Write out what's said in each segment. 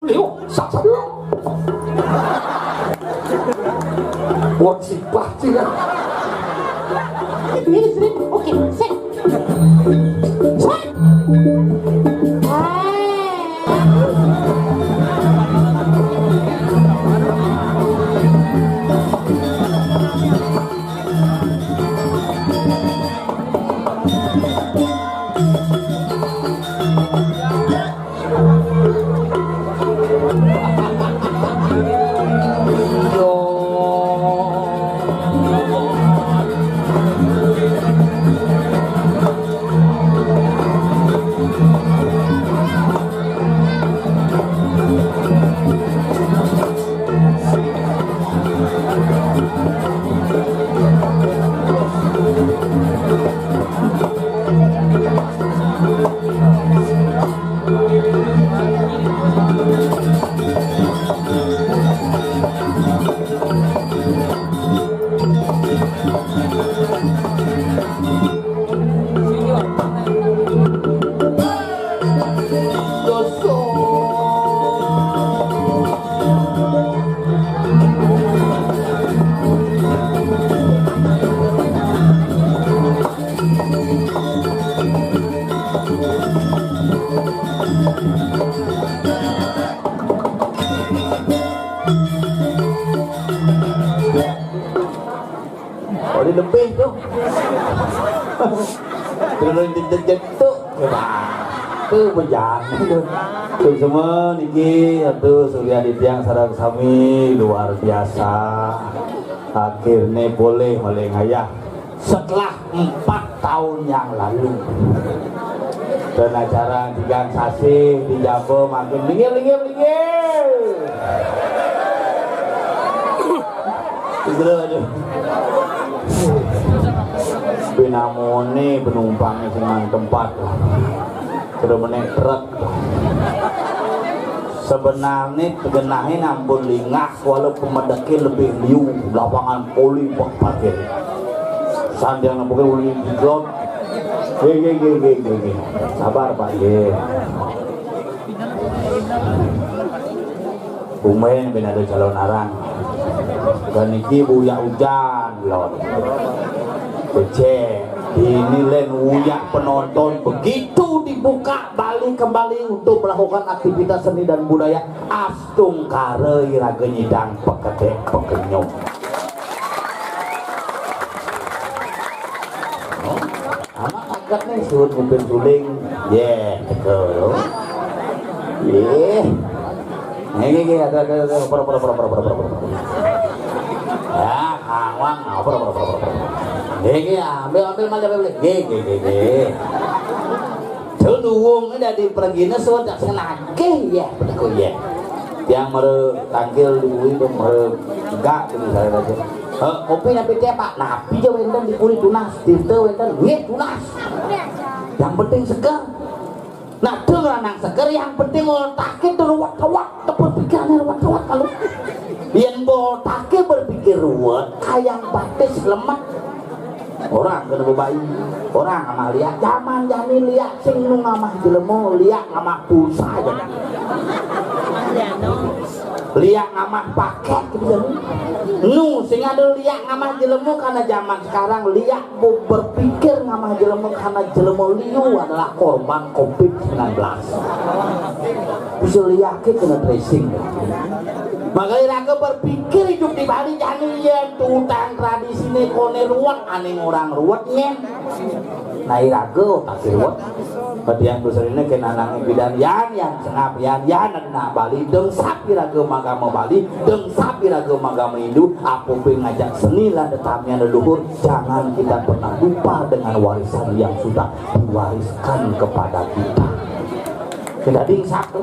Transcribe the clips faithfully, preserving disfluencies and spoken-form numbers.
Liu, sak, sak, liu. Buat sipah, sih, ya. Ini sering. Oke, set. Set. Ah. Boleh lebih tu. Terus dijejet tu. Wah, tu bejana tu. Tu semua niki, aduh, Surya Ditya sareng sami luar biasa. Akhirnya boleh malih ngayah setelah empat tahun yang lalu. Dan acara tigang sasih di Jaba makin linggih, linggih, linggih. Gila aja. Binamone penumpangnya sing nang tempat. Kena menek truk. Sebenarnya tegenahin ampun lingah, walau pemedeknya lebih liu, lapangan poli bak parkir. Sandiang nampaknya uli diglot. Gege, gege, gege. Sabar, Pak, ye. Bumen bin ada calon arang. Dan niki buyak hujan, lon. Becek. Ini len uyak penonton begitu dibuka Bali kembali untuk melakukan aktivitas seni dan budaya, astungkara iraga nyidang pekedek pekenyum. Oh, anak angkat nih suhun kuping suling. Ye, teka. Ye. Nggih, nggih, nggih, ada, ada, ada, opor, opor, opor. Ya, kawang, opor, opor, opor, opor. Nggih, nggih, ambil, ambil, ambil, ambil. Nggih, nggih, nggih, nggih. Duwung ini dari pergina sudah senagih ya, betul ya. Yang mere tangkil di bumi itu mere gak di saya aja. Eh, kopi napi teh, Pak? Napi aja wenten di puri tunas, tirta wenten, nggih tunas. Yang penting segar. Nah, tuh lanang seger, yang penting otaknya tuh ruwet-ruwet, berpikirannya ruwet-ruwet kalau. Yang otaknya berpikir ruwet, kayang batis lemet. Orang kena bebai, orang amah liak, zaman jani liak sing nu ngamah jelema, liak ngamah pulsa aja. Liak ngamah paket gitu kan. Nu sing ada liak ngamah jelema karena zaman sekarang liak bu berpikir ngamah jelema karena jelema liu adalah korban covid sembilan belas. Bisa liak kena tracing. Maka iraga berpikir hidup di Bali jani yen tutang tradisine kone ruwet aning orang ruwet nyen. Nah, iraga otak ruwet. Ketiang besarine kena nangi bidan yan, yan sengap yan, yan anak Bali, dengsap iraga magama Bali, dengsap iraga magama Hindu, apa pun ngajak seni lan tetamian leluhur, jangan kita pernah lupa dengan warisan yang sudah diwariskan kepada kita. Kita dengsap tu.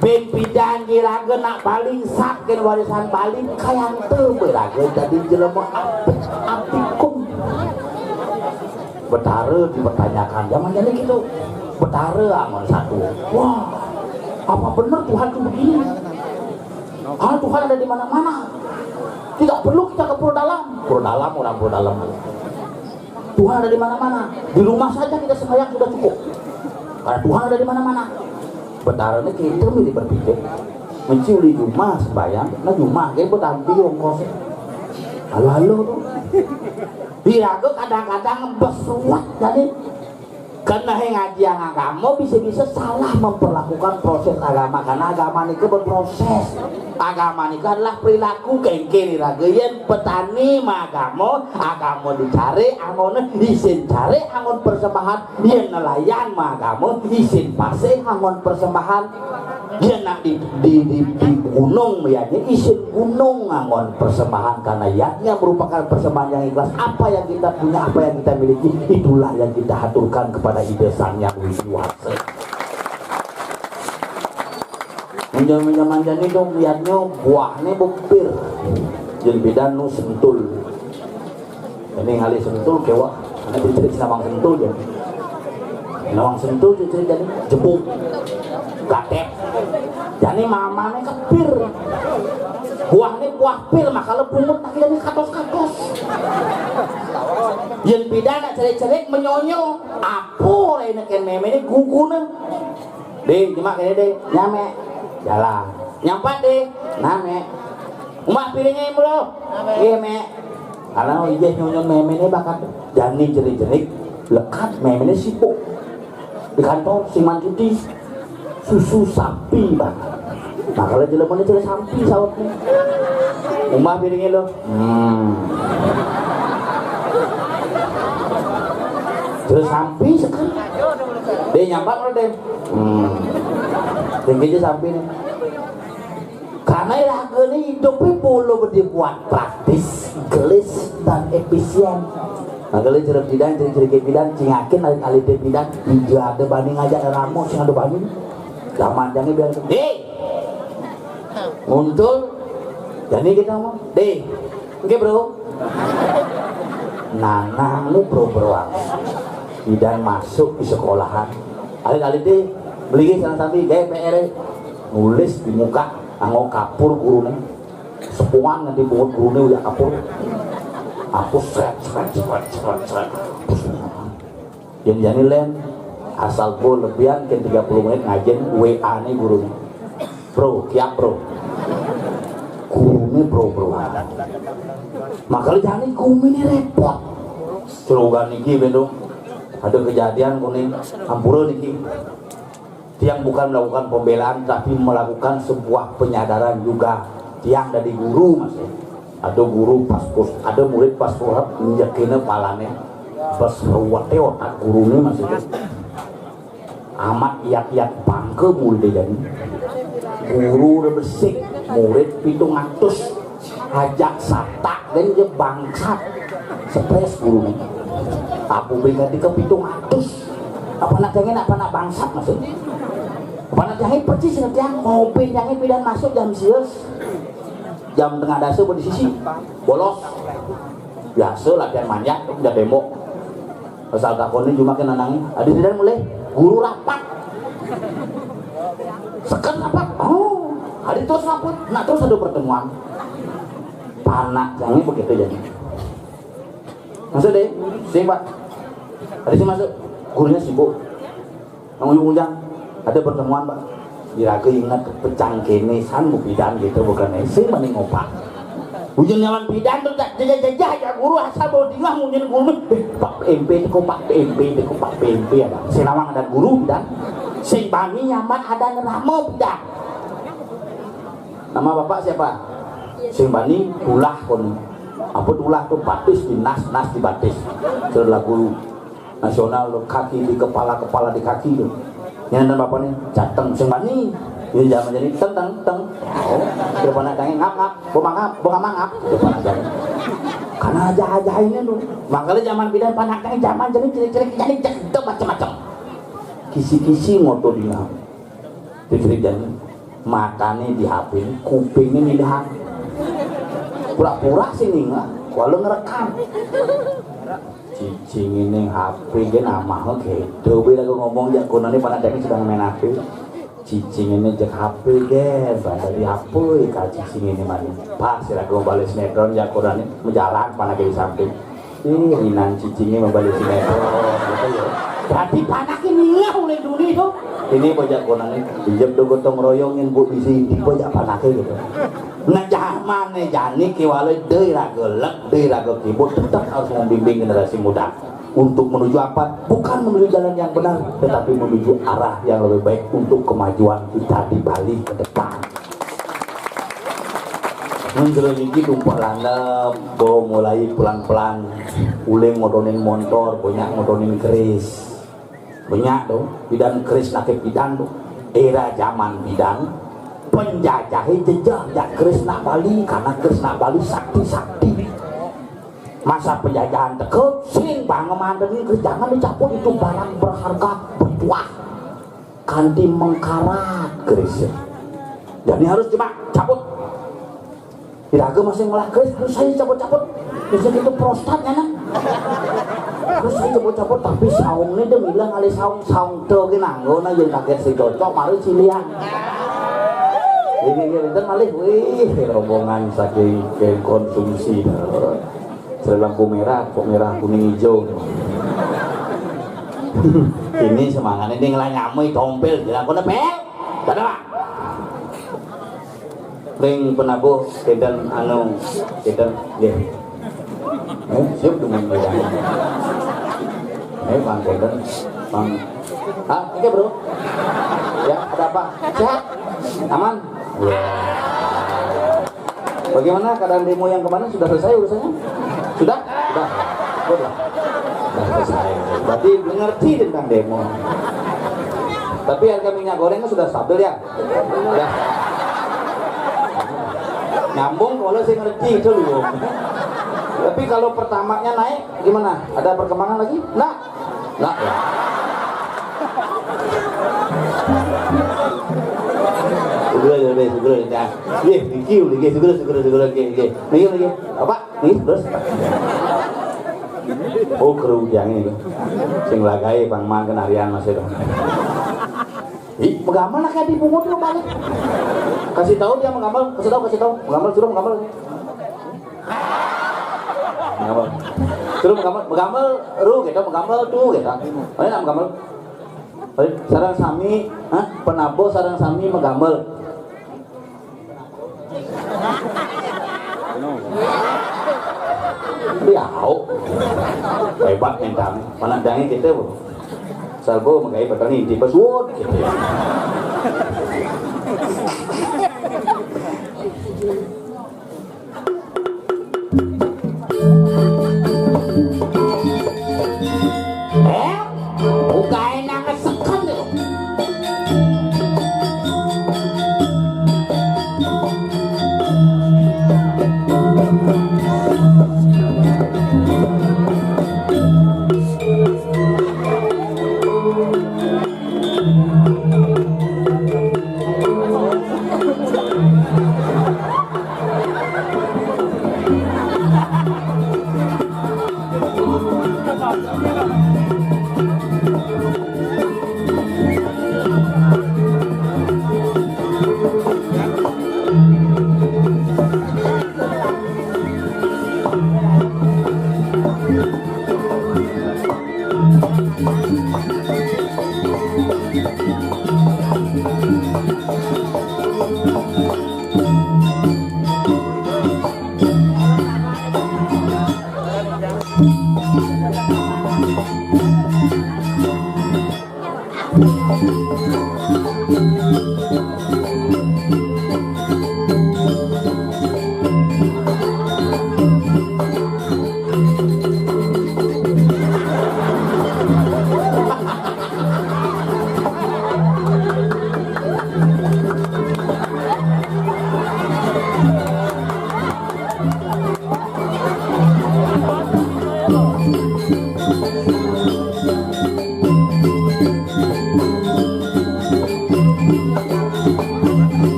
Bin pidan iraga nak Bali, sap ken warisan Bali, kayang tu beraga jadi jelema apik, apikum. Betara dipertanyakan, zaman jani gitu. Betara angon satu. Wah, apa benar Tuhan tu begini? Ah, Tuhan ada di mana-mana. Tidak perlu kita ke Pura Dalam. Pura Dalam, orang Pura Dalam. Tuhan ada di mana-mana. Di rumah saja kita sembahyang sudah cukup. Karena Tuhan ada di mana-mana. Betarané kita mesti berpikir. Mesti uli jumah sembahyang, nah jumah gé betampi ongkos. Halo-halo to. Iraga kadang-kadang besuat jani. Kéné ngajiang agama bisa-bisa salah memperlakukan proses agama, karena agama nika berproses. Agama nika adalah perilaku. Kéngkén iraga, yén petani maagama, agama dicarik anggon, isin carik anggon persembahan. Yén nelayan maagama, isin pasih anggon persembahan. Yén nak di, di, di, di gunung, ya, isin gunung anggon persembahan, karena yadnya merupakan persembahan yang ikhlas. Apa yang kita punya, apa yang kita miliki, itulah yang kita haturkan kepada Ida Sang Hyang Widhi Wasa. Mun jaman-jaman jani dong, liatnya buahnya bepir. Jén pidan nu sentul. Ini ngalih sentul kéweh. Anak dicari nawang sentul ya. Nawang sentul dicari jani jebuk. Gatép. Jani mamane kepir. Buahnya buah pir, makala bungut lagi jani katos-katos. Yén pidan nak cerik-cerik menyonyo. Apa rene kén méméné gugune. Dé, cuma kéné dé, nyamé. Jalan. Nyampat dé, namé. Umak piringnya bro. Iya, Mé. Karena ijeh nyonyon méméné bakat jani jerik-jerik, lekat méméné sibuk. Di kantor sing mancuti. Susu sapi bakat. Nah, kalau jelema ini cerita sampi sautnya. Umak piringnya lo. Hmm. Terus sampi sekarang. Dé nyampat lo dé. Hmm. Tinggi aja sampi nih. Karena iraga ini hidupnya perlu dibuat praktis, gelis, dan efisien. Nah, kalau cerita pidan, cerita cerita pidan, cingakin alit-alit pidan, tidak ada banding aja ada ramo, sing ada banding. Zaman jangan biar, deh, muncul, jadi kita mau, deh, oke bro. Nah, nah, lu bro-bro, pidan masuk di sekolahan. Alit-alit deh, beli sana sambil, gaya P R, nulis di muka, anggo kapur gurunya. Sepuan nanti bungut gurunya udah kapur. Hapus, sret, sret, sret, sret, sret. Hapus. Yang jani lén, asal gua lebihan ke tiga puluh menit ngajen W A nih gurunya. Bro, kiap bro. Gurunya bro, bro. Makanya jani gumi ini repot. Cerogan niki bendo. Ada kejadian kuning, ampura niki. Tiang bukan melakukan pembelaan, tapi melakukan sebuah penyadaran juga. Tiang dari guru, Mas, ya. Ada guru pas pus-, ada murid pas purhep, nyekéné palané. Pas ruwete otak guruné, Mas, itu. Amat iat-iat bangké muridé jani. Guru udah besik, murid pitung atus. Ajak satak dan dia bangsat. Stres guruné. Aku berikan di kepitung atus. Apa nak jangan, apa nak bangsat maksudnya? Apa nak jangan persis nanti yang ngopi jangan pidan masuk jam sius. Jam tengah dasar di sisi. Bolos. Biasa latihan manjat, udah tembok. Asal takonin cuma kena nangis. Ada tidak mulai? Guru rapat. Seket rapat. Oh, hari terus rapat. Nah, terus ada pertemuan. Panak yang begitu jadi. Maksudnya, sing, Pak. Ada sih masuk. Gurunya sibuk. Nang ujung-ujung ada pertemuan, Pak. Iraga inget pecang kéné san bupidan gitu bukan sing mending ngopak. Ujung nyaman pidan tuh tak jajah-jajah ya guru asal bawa dingah munyin guru. Eh, Pak P M P teko, Pak P M P teko, Pak P M P ada. Sing nawang ada guru dan sing bani nyaman ada nerama pidan. Nama Bapak siapa? Sing bani Tulah kono. Apa Tulah tuh batis di nas, nas di batis. Terus lagu nasional lo, kaki di kepala, kepala di kaki lo. Ini dan bapak nih, jateng sing bani. Ini zaman jadi teng teng teng. Oh, dia pernah tanya ngap ngap, gua mangap, gua mangap. Dia pernah tanya. Karena aja aja ini lo. Makanya zaman pindah panaknya zaman jadi cerik-cerik jadi cek macam-macam. Kisi-kisi moto di ngap. Cerik jadi matane di H P, kupinge milih H P. Pura-pura sih ningah, walau ngerekam. Cicing ini H P gen amah gitu. Bila aku ngomong jak konane pada dek sedang main H P. Cicing ini jek H P gen, pada di H P ka cicing ini mani. Pas aku balik sinetron jak konane menjalan pada di samping. Ih, inan cicingnya membalik sinetron gitu ya. Dadi panaké ningeh oleh dunia to. Ini bocah konane, ijep do gotong royong yang bu bisi inti bocah panaké gitu. Nah, jamané jani kiwale deui raga lek, deui raga kibut, tetap harus membimbing generasi muda untuk menuju apa? Bukan menuju jalan yang benar, tetapi menuju arah yang lebih baik untuk kemajuan kita di Bali ke depan. Mun jero iki tumpek landep, bo mulai pelan-pelan. Uling motonin montor, banyak motonin keris. Banyak tuh, bidan keris nake bidan tuh. Era zaman bidan, penjajahnya jejeh jak keris nak Bali, karena keris nak Bali sakti-sakti. Masa penjajahan teke, sing bang manten ini jangan dicabut, itu barang berharga, bertuah. Kanti mengkarat keris. Jadi harus cuma cabut. Iraga masih ngolah keris, harus saya cabut-cabut. Bisa gitu prostatnya nah. Harus saya cabut-cabut, tapi saungnya dia bilang alih saung, saung tuh gini nanggo nah, jadi kaget si cocok, malu cilian. Ini dia itu malih, wih, rombongan saking ke konsumsi. Sudah lampu merah, kok merah, kuning, hijau. Ini semangatnya dia ngelah nyamui tompel, bilang kau nepel. Ada, Pak? Ring penabuh, kedan anu, kedan, nggih. Eh, siap dengan dia. Eh, Bang Kedan, Bang. Ah, oke, Bro. Ya, ada apa? Sehat? Aman? Ya. Bagaimana keadaan demo yang kemarin? Sudah selesai urusannya? Sudah? Sudah. Sudah. Sudah selesai. Berarti mengerti tentang demo. Tapi harga minyak gorengnya sudah stabil ya? Sudah. Nyambung kalau saya ngerti itu loh. Tapi kalau pertamanya naik gimana? Ada perkembangan lagi? Nah, nah ya. Segera ya, segera ya. Nggih, niki, nggih, segera, segera, segera, nggih, nggih. Nggih, nggih. Apa? Nggih, terus. Oh, kerugian ini. Sing lagai Bang Man kenarian Mas itu. Ih, megamel lah kayak dipungut lo balik. Kasih tahu dia megamel, kasih tahu, kasih tahu. Megamel, suruh megamel. Megamel. Suruh megamel, megamel ru gitu, megamel tu gitu. Mana nak megamel? Sareng sami, hah? Penabuh sareng sami megamel. Diau. Hebat mental. Mana dangi kita, Bu. Salbo menggai petani di Besut gitu. Eh, bukain nang seken lho.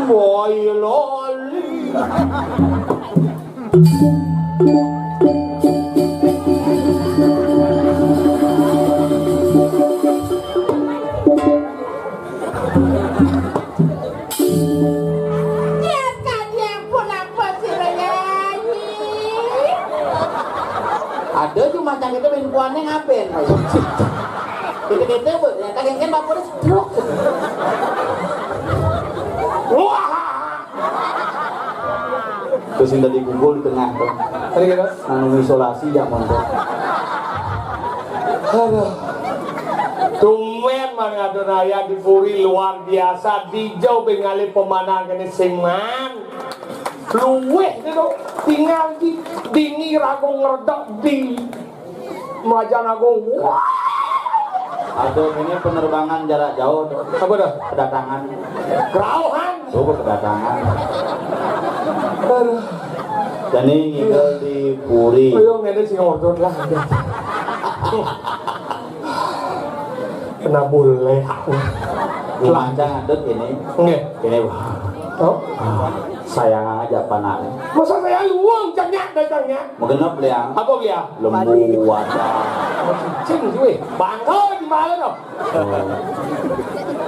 Boy loli. Ya, sekalian pun apa sih, Renyanyi? Ada cuma macam itu, main kuane ngapain? Kita-kita, Bu, ya, kagak kan bapak udah stroke. Wah! Terus yang tadi kumpul di tengah tuh. Tadi kita? Anu isolasi zaman tuh. Aduh. Tumben Mang Adon Ayah di puri luar biasa, dijau bengali pemandangan ini sing man. Luweh itu tinggal di dini ragu ngerdek di Majan Agung. Wah. Aduh, ini penerbangan jarak jauh tuh. Apa dah? Kedatangan. Kerauhan. Tuh, kedatangan. Aduh. Jadi ngigel di puri. Ayo, ngene sing ngotot lah. Kena bule aku. Rumah Cang Adut ini. Nggih. Ini, wah. Oh. Ah, sayang aja panaknya. Masa saya luang cengnya datangnya? Mungkin apa beliau? Apa beliau? Lembu, wadah. Cing, cuy. Bangga di mana tuh? Oh.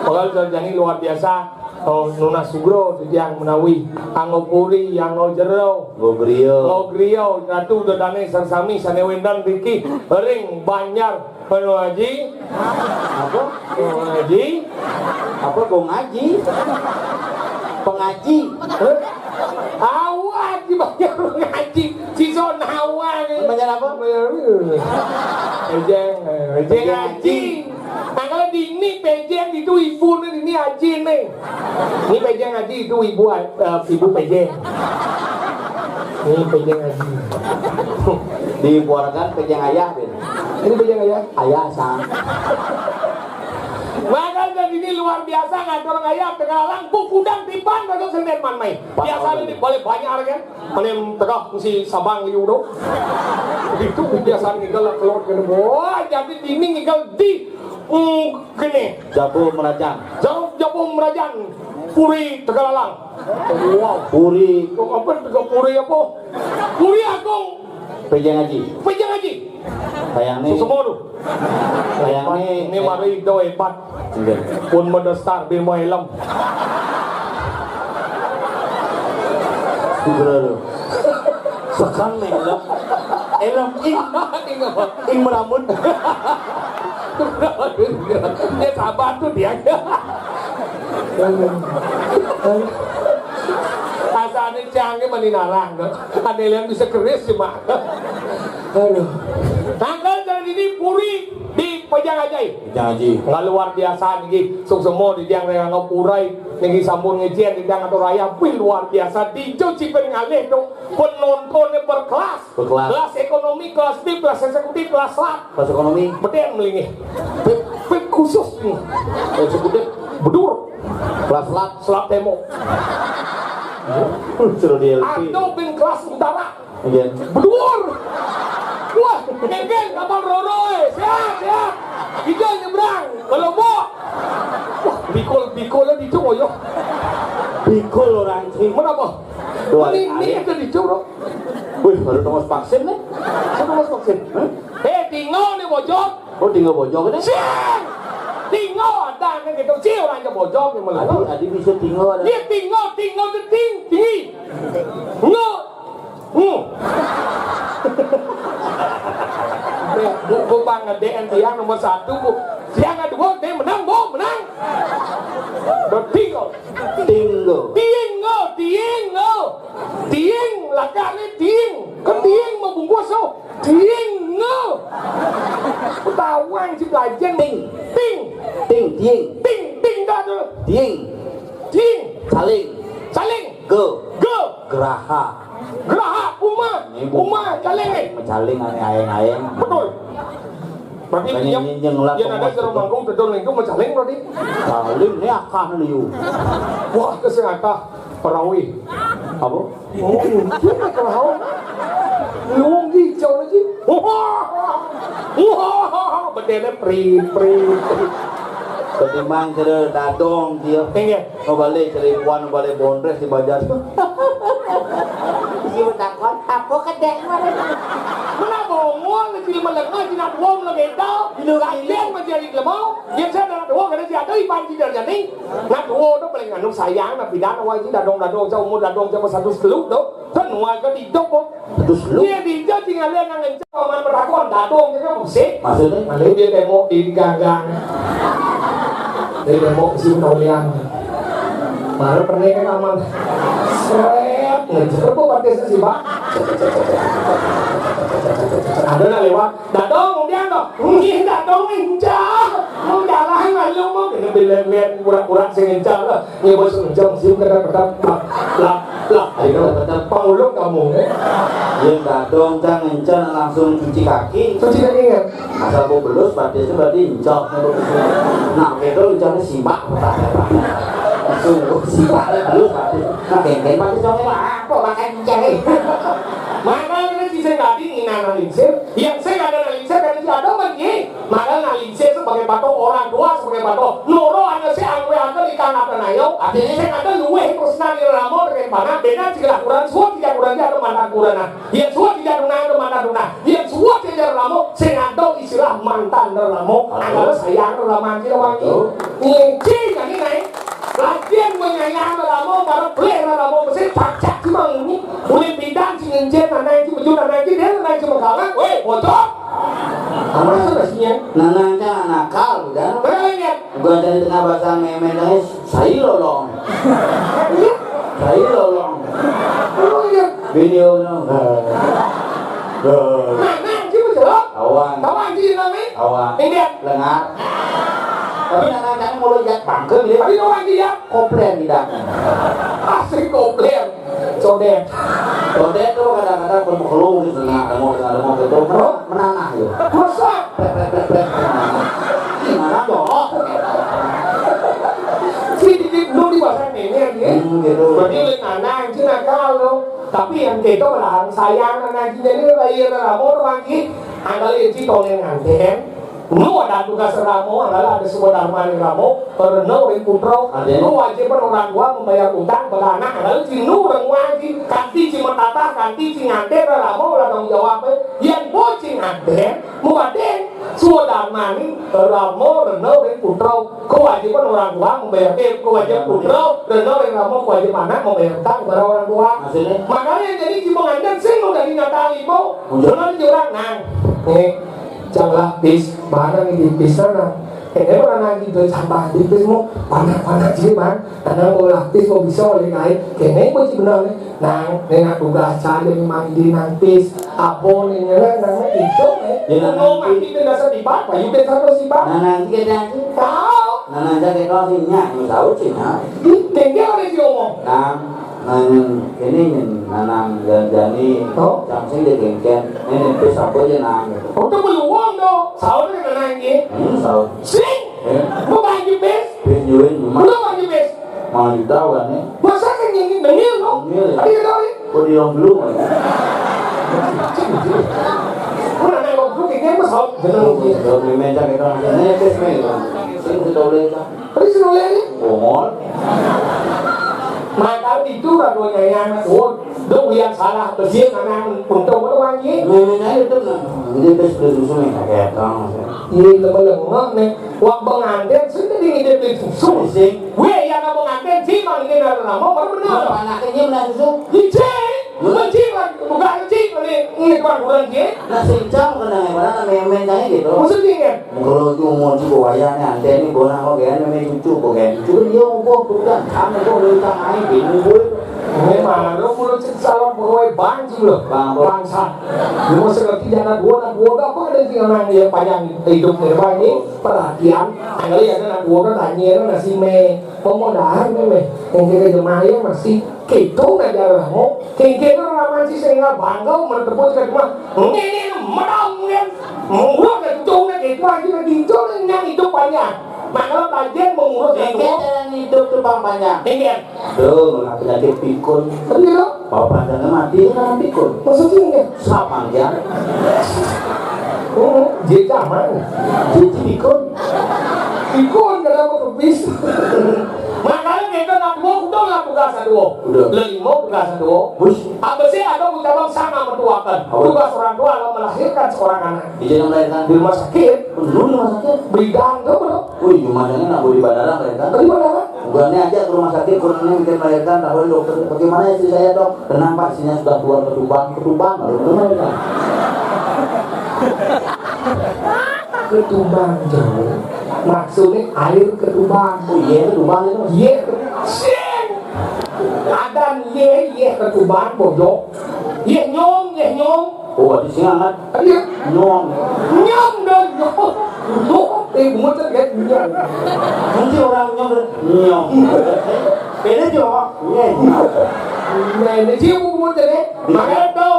Bakal terjadi luar biasa. Oh, nunas sugro titiang menawi anggo puri, anggo jero. Anggo griya. Anggo griya, ratu dedane sami sane wenten riki ring Banjar Pengaji. Apa? Pengaji. Apa, pengaji? Pengaji. Hah? Awak di Banjar Pengaji. Sisa nawang. Banjar apa? Pejeng, eh, pejeng aji. Nah, kalau dini pejeng itu ibu, nih, dini aji, nih. Ini pejeng aji, itu ibu, eh, ibu pejeng. Ini pejeng aji. Di Puargan pejeng ayah, Ben. Ini pejeng ayah. Ayah, sang. Maka dari ini luar biasa, ngatur gaya, tengah langkung kudang tiban, kagak senen man mai. Biasa ini boleh banyak kan? Mane tengah si Sabang liu do. Itu kebiasaan ngigal keluar kene. Wah, jadi dini ngigal di, mm, kene. Jabu Merajan. Jabu, Jabu Merajan. Puri Tegalalang. Wow. Puri. Kok apa Tega-, Puri apa? Puri Agung. Pejeng Aji. Pejeng Aji. Sayang nih. Susumo tu. Sayang nih. Ini mari do hebat. Nggih. Pun mendestar bimo helm. Sugro lho. Sekan nih helm. Helm ing. Ing apa? Ing merambut. Dia sabar tuh dia. Asane canggih mani narang tuh. Ada yang bisa keris cuma. Aduh. Tanggal dari ini puri di Pejang Ajai. Pejang Aji. Nggak luar biasa niki. Suksema di tiang rengang purai. Niki sampun ngején di tiang atur raya. Wih, luar biasa. Dijo cipen ngalih tuh. Penontonnya berkelas. Berkelas. Kelas ekonomi, kelas B, kelas eksekutif, kelas lat. Kelas ekonomi. Beden melingih. P-, P khusus nih. Eksekutif. Bedur. Kelas lat. Selat Temo. Suruh di L P. Atau bin kelas utara. Iya. Beduor. Wah, ngengeng kapal roro, eh. Siap, siap. Kita nyebrang ke Lombok. Wah, bikul, bikulnya di Comoyo. Bikul orang sih. Mana apa? Dua hari. Ini ada di Jogja. Wih, baru tongos vaksin nih. Saya tongos vaksin. Hah? Eh, tingo nih bojog. Oh, tingo bojog ini? Sing! Tingo ada nih gitu. Sing orang aja bojog nih malah. Adi, adi bisa tingo ada. Iya, tingo, tingo itu ting, tinggi. Ngo. Hmm. Bu, bu, bang, D N tiang nomor satu, bu. Tiang kedua, dia menang, bu, menang. Udah tingo. Tingo. Tingo, tingo. Ting, lakane ting. Kan ting mau bungkus, oh. Ting, ngo. Ketahuan si belajar. Ting. Ting. Ting, ting. Ting, ting dah dulu. Ting. Ting. Saling. Saling. Go. Go. Geraha. Geraha, uma. Uma, caling, eh. Caling, aeng-aeng. Betul. Berarti yang, yang ada seru mangkung, gedor minggu, mecaling berarti. Caling, ini akah liu. Wah, kesehatan. Perawi. Apa? Oh, itu kalau hawa. Luwung hijau lagi. Wah, wah, bedene pri, pri, pri. Ketimbang cere dadong dia. Iya. Mau balik cere ibuan, mau balik bondres di bajar. Isi betakon, apa kedek mana? Mana bongol, kecil melengah, jinak buang, lagi tau. Di luar ini. Yang menjadi lemau, yang saya nak dua, karena dia ada iban tidak jadi. Nak dua tu paling anu sayang, nak pindah, nak wajib, dadong, dadong, saya umur dadong, saya satu seteluk tu. Kan nuai kan hidup tu. Terus lu? Dia bijak tinggal dia nang encah, paman bertakon, dadong dia kan musik. Maksudnya? Lalu dia tembok di ganggang. Dia tembok si Naulian. Baru pernah kan aman. Seret, ngejar tu pakai si Pak. Ada nak lewat. Dadong, dia tu. Nggih, dadong encah. Mau jalan malu mau kena bilang pura-pura sing encah lah. Nggih, bos, encah, sing kena petang. Lah, lah, lah. Ayo, petang. Pangulung kamu, eh. Yang dadong, cang, encah langsung cuci kaki. Cuci kaki, ya? Asal mau belus, berarti itu berarti encah. Nah, itu encahnya simak. Langsung simak, belus, berarti. Nah, kengkeng, berarti congnya apa? Makan encah, eh. Makanya, sing tadi, inana lingsir. Yang sing ada lingsir, dari si Adam, kan, ye? Maka nalise sebagai patuh orang tua, sebagai patuh. Noro ana sing angwe angkel ikan apa nayo. Artinya sing ada luweh tresnan ira ramo dengan panak, beda sing kurang, suwun tidak kurang, ada mantan kurang. Nah, yang suwun tidak tunai, ada mantan tunai. Yang suwun tidak ramo, sing ada istilah mantan ramo. Halo. Adalah sayang ramo kita wangi. Betul. Ngici kami naik. Latihan menyayang ramo, para player ramo, mesti pacak cuma ini. Boleh bidang sing ngencet, nanai sing bejut, nanai sing dia, nanai sing mengkalang. Weh, bocor. Apa sih nasinya? Nanang cang nakal, bukan? Bukan, ya? Bukan dari tengah bahasa memen, saya lolong. Iya. Saya lolong. Oh, iya. Video no. Nanang sih, betul? Kawan. Kawan sih, namanya? Kawan. Ini dia. Lengar. Tapi nanang cang mulai jat bangke, dia. Tapi kawan sih, ya? Koplen, tidak. Asli koplen. Codet. Codet tuh kadang-kadang berpekeluh gitu, nah, ada mau, ada mau gitu. Men-, menanah gitu. Masa? Pret, pret, pret, pret. Gimana dong? Sedikit dulu di bahasa ini, ya. Hmm, gitu. Berarti oleh tanah, itu nakal, loh. Tapi yang gitu, belahan sayang, anak jadi lahir, kamu tuh lagi. Angkal itu tolong nganten. Nu ada tugas ramo, adalah ada semua darman ramo, rena ring putra. Ada. Nu wajib orang tua membayar utang pada anak, adalah cinu orang wajib, kanti cima tata, kanti cinganten ramo, orang tanggung jawab. Yang bocing ada, muadeng, semua darman ramo, rena ring putra. Kewajiban orang tua membayar, eh, kewajiban putra, rena ring ramo, kewajiban anak membayar utang kepada orang tua. Maksudnya? Makanya jadi cuma nganten sing udah di Natal ibu, jangan jurang nang. Eh. Cang lapis, barang di lapis sana. Kene orang lagi duit sampah di lapis mau, panak-panak sih, Bang. Karena mau lapis mau bisa oleh kain. Kene mau sih benar nih. Nang, nengah tugas saja memang di nantis. Apa nih, ngelak, nang, itu, eh. Ya, nang, mau nanti. Mati ke dasar di Pak, Pak, yuk, dasar di Pak. Nah, nanti kita nanti. Tahu. Nah, nanti kita sih, nyak, mau tahu sih, nah. Ih, kene oleh si omong. Nang. Nah, yang ini yang nanang janjani, oh, cang sing dia kengken. Ini pis apa aja nang gitu. Oh, itu peluang dong. Sahur kan nanang ini. Hmm, sahur. Sing. Eh? Mau bagi pis? Pis nyuwin, Mak. Belum bagi pis. Mau juta kan, ya? Masa kan yang ini dengil dong? Dengil, ya? Tadi kita tahu, ya? Kok dia yang belum, ya? Sing, sing. Mana ada yang belum, kayaknya mah sahur. Bener, ya? Kalau di meja kita, ini pis, nih. Sing, kita boleh, Kak. Tadi sing oleh ini. Bongol. Maka itu Aduh, nyayang, aduh. Duh, yang salah, besik, anak, untung, aduh, wangi. Memang aja tuh, nah, ini tes udah susu nih, kayak tong. Iya, lemah-lemah nih. Wak pengantin, sudah di ngidip di susu. Sih. Weh, yang nggak pengantin, sih, bang, ini nggak lama, baru benar. Anaknya nggak susu. Iya, sih. Lu sih, bang, bukan sih, ini, ini kurang-kurang, sih. Nah, sing cang kena yang mana, main-main aja gitu. Maksudnya, kan? Mengko lu umur juga wayahnya, anten nih, bola kok gaya, namanya cucu, kok gaya cucu, kan dia, kok, kok, kan, sama, kok, lu utang aja, bingung gue. Memang, lu mulut salon pegawai banci lu, Bang, Bang. Bangsat. Lu mau seperti anak gua, anak gua, apa ada sih orang yang panjang hidup, ini, perhatian, kali ya, anak gua kan tanya, kan, nasi me, pemodahan, me, yang kira jemaah masih, gitu, ngajar, mau, kengkeng, orang masih sehingga bangga, menetepun, kan, cuma, ini, ini, menang, kan, mau gua, kan, gitu, kan, gitu, aja, kan, gitu, kan, yang hidup panjang. Maka, belajar mengurus, kan, Kengkeng gua. Jalan hidup tuh, Bang, banyak. Kengkeng. Tuh, kena penyakit pikun. Iya, dong. Bapak panjangnya mati, itu karena pikun. Maksudnya, enggak? Siapa dia? Oh, dia zaman. Dia pikun. Pikun, kenapa kepis? Makanya kita nak dua, udah lah tugas dua. Udah. Lima tugas dua. Bus. Apa sih ada ucapan sama mertuakan? Apa? Tugas orang tua adalah melahirkan seorang anak. Di jalan melahirkan. Di rumah sakit. Dulu di rumah sakit. Bidan tuh, bro. Wih, cuma jangan nak di bandara melahirkan. Di bandara? Bukannya aja ke rumah sakit, kurangnya mikir melahirkan, tahu dokter. Bagaimana istri saya, Dok? Tenang, Pak, istrinya sudah keluar ketubang, ketubang, lalu melahirkan. Ketubang, jauh. Maksudnya air ketubang. Oh, iya, ketubang itu. Iya, sing. Adan, iya, iya, ketubang, bodoh. Iya, nyong, iya, nyong. Oh, di sini amat. Iya. Nyong. Nyong dong, nyong. Nyong. Eh, bungut kan, kan, nyong. Nanti orang nyong, nyong. Ini cuma, nyong. Nah, ini sih bungut kan, ya. Makanya tuh,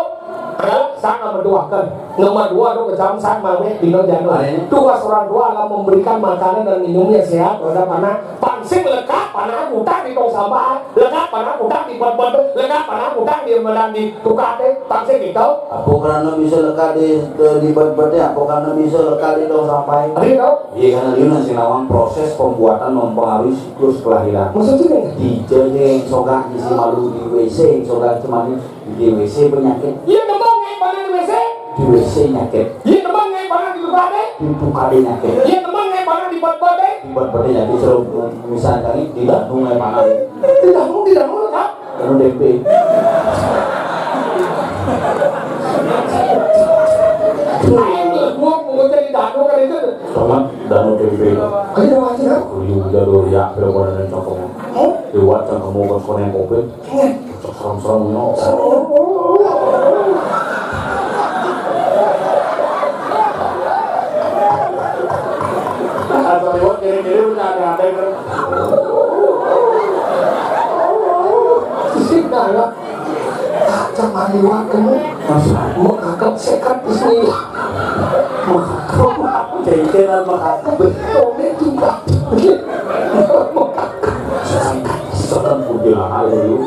adalah sang sama dua kan. Nomor dua tuh kecam sang mawe dino jano. Tugas orang tua adalah memberikan makanan dan minumnya sehat terhadap anak. Pansing lekat, panah utang di tong sampah. Lekat, panah utang di bot-bot. Lekat, panah utang di medan di tukar teh. Pansing gitu. Apa karena bisa lekat di, di bot-bot ya? Apa karena bisa lekat di tong sampah? Ada tahu? Iya, karena dia nasi nawang proses pembuatan mempengaruhi siklus kelahiran. Maksudnya? Di jengeng sogah isi malu di W C sogah cemani. Di W C penyakit. Iya, tembang ngai panas di W C. Di W C nyakit. Iya, tembang ngai panas di tukade. Di tukade nyakit. Iya, tembang ngai panas di bot-bot, eh. Di bot-bot nyakit, seru misalkan di Bandung ngai panas. Di Bandung, di Bandung, Kak. Penuh D P. Ayo, gua mau jadi Bandung kan itu. Teman, Danu D P. Ayo, aja, Kak. Kuliah udah dulu ya, belum ada yang cakep. Hah? Lewat cakep mau ke sekolah yang covid. Iya. Serem-serem, no. Asal lewat kiri-kiri udah ada-ada kan. Sisi dalam. Cak mandi waktu. Mau kakak sekat di sini. Mau kakak. Cengkeran mau kakak. Betul, itu, Pak. Mau kakak. Setan kuntilanak itu.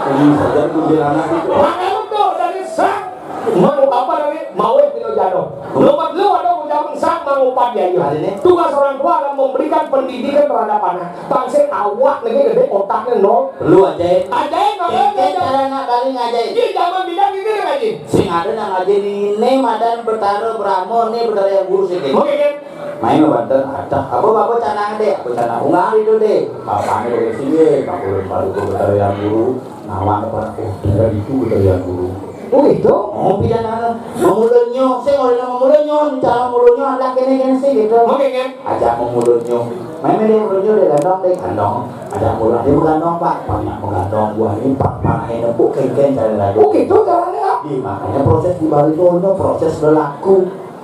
Ini setan kuntilanak itu. Makanya tuh dari sang mau apa namanya? Mau yang tidak jatuh. Nomor lu ada ucapan sang mau empat ya, iya. Tugas orang tua adalah memberikan pendidikan terhadap anak. Bangsa awak lagi gede, otaknya nol. Lu aja. Aja, makanya. Kengkeng cara nak balik ngaji. Di zaman bidan gitu ngaji. Sing ada nak ngaji ini, madan Betara Brahma, ini Betara yang guru sih. Oke, kan? Main banten, ada. Apa, apa canang deh? Apa canang unggal itu deh? Bapaknya dari sini, Pak Ulun baru ke Betara yang guru. Nawang apa? Oh, Betara itu Betara yang guru. Oh, gitu? Oh, bidan ada. Memulunyo, saya mau bilang memulunyo, cara mulunyo ada kene-kene sih gitu. Oke, kan? Ajak memulunyo. Main deh mulunyo deh, gandong deh, gandong. Ajak mulun, dia menggandong, Pak. Banyak menggandong buah ini, Pak. Panahnya nempuk, kengkeng, cari lagi. Oh, gitu caranya, Pak? Iya, makanya proses di balik itu, proses berlaku.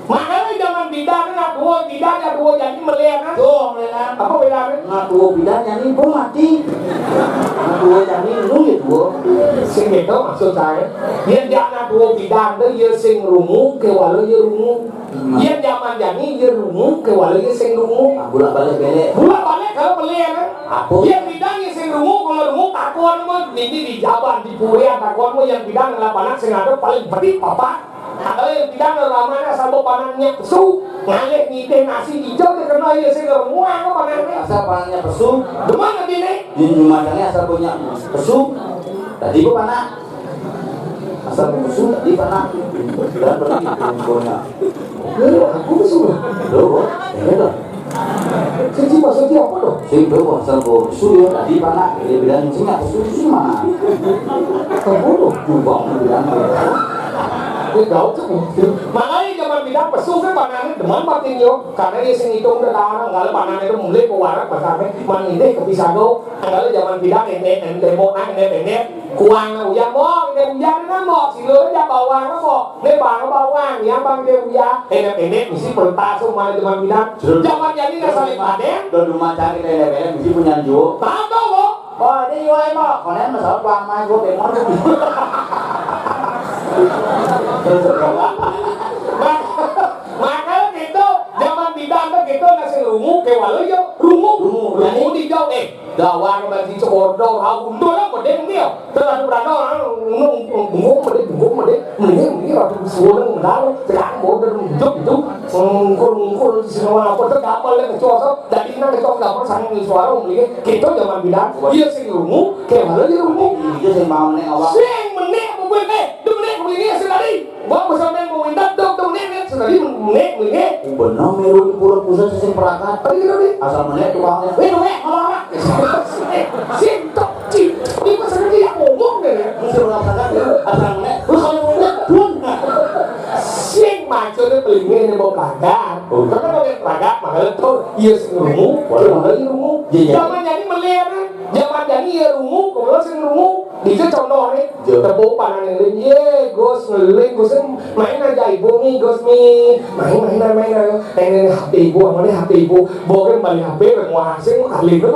Makanya zaman bidan nak dua bidan, nak dua jadi melihat, kan? Tuh, melihat. Apa bedanya? Nak dua bidan jadi pun mati. Nak dua jadi lu ya dua. Sing gitu maksud saya. Dia dia nak dua bidan tu, dia sing rungu, ke walau dia rungu. Hmm. Dia zaman jadi dia rungu, ke walau dia sing rungu. Ah, bulak balik belek. Bulak balik kalau melihat, kan? Apa? Dia bidan dia sing rungu, kalau rungu takut mah, ini di jaban, di purian takut mah, yang bidan lapangan sing ada paling pedih papa. Kalau yang tidak ada lamanya sama panannya pesu, ngalih ngitih nasi hijau dia kena ya sing ngeruang apa namanya? Asal panannya pesu, demen nanti nih. Di rumah tangga asal punya pesu, tadi gua panak. Asal pesu, tadi panak. Dan berarti punya. Lu aku pesu. Lu, ya, ya. Sing maksudnya apa tuh? Sing tuh, asal gua pesu ya, tadi panak. Dia bilang, "Sing apa pesu, pesu mana?" Apa tuh? Jubang, dia bilang. Dia tahu tuh. Makanya zaman bilang pesu kan panannya demen batin yo. Karena dia sing hitung udah larang. Kalau panannya itu mulai ke warak, pasarnya, man ini ke Pisago. Kalau zaman bilang ini, ini, ini, ini, ini, kuang, uya, mo, ini, uya, ini, mo, silo, ya, bawang, mo, ini, bang, bawang, ya, bang, ini, uya, ini, ini, mesti pertas, mana zaman bilang. Zaman jadi nggak saling panen. Udah rumah cari lele-lele, mesti punya jual. Tahu, mo? Oh, ini, yo, mo, konen masalah kuang, main, gua, bengong. Terus, terus. Mak-, makanya gitu, zaman bidan tuh gitu, nasi rungu, kayak walu, yo, rungu. Rungu, rungu di jauh, eh. Gawang bagi seordo, rau undur lah, pedeng dia. Terus ada berada orang, unung, bungkung, pedeng, bungkung, pedeng. Mending, mending, ratu suwun, menang, tegang, bodoh, hidup, hidup. Ngungkul, ngungkul, semua apa, tergambar, dia kecoa, so. Dari nang kecoa, gambar, sang, suara, mending. Kita zaman bidan, iya, sing rungu, kayak mana dia rungu? Iya, sing mau meneng awak. Sing meneng, apa gue, eh, dia meneng, apa ini, sing tadi? Gua bersama yang mau minta dok dong nih, nih, sekali nih, nih, nih. Bener, meru di pura pusat sing perakat. Tadi gitu nih. Asal meneh tukangnya, "Weh, weh, ngomong apa?" Sintok, cing. Ini masa dia ngomong deh ya. Mesti berapa kan? Asal meneh, lu kalau mau lihat, dun. Sing maco nih pelingnya ini mau perakat. Oh. Karena kalau yang perakat, makanya tuh, iya sing rungu, walau lagi rungu. Iya, iya. Zaman jadi melihat, zaman jadi ya rungu, kalau sing rungu. Bisa contoh nih, iya. Tepuk panah ngeling, ye, Gus ngeling, Gus main aja ibu nih, Gus nih, main, main, main, main, main, ini H P ibu, sama nih H P ibu, bawa kembali H P, wah, sing kali itu,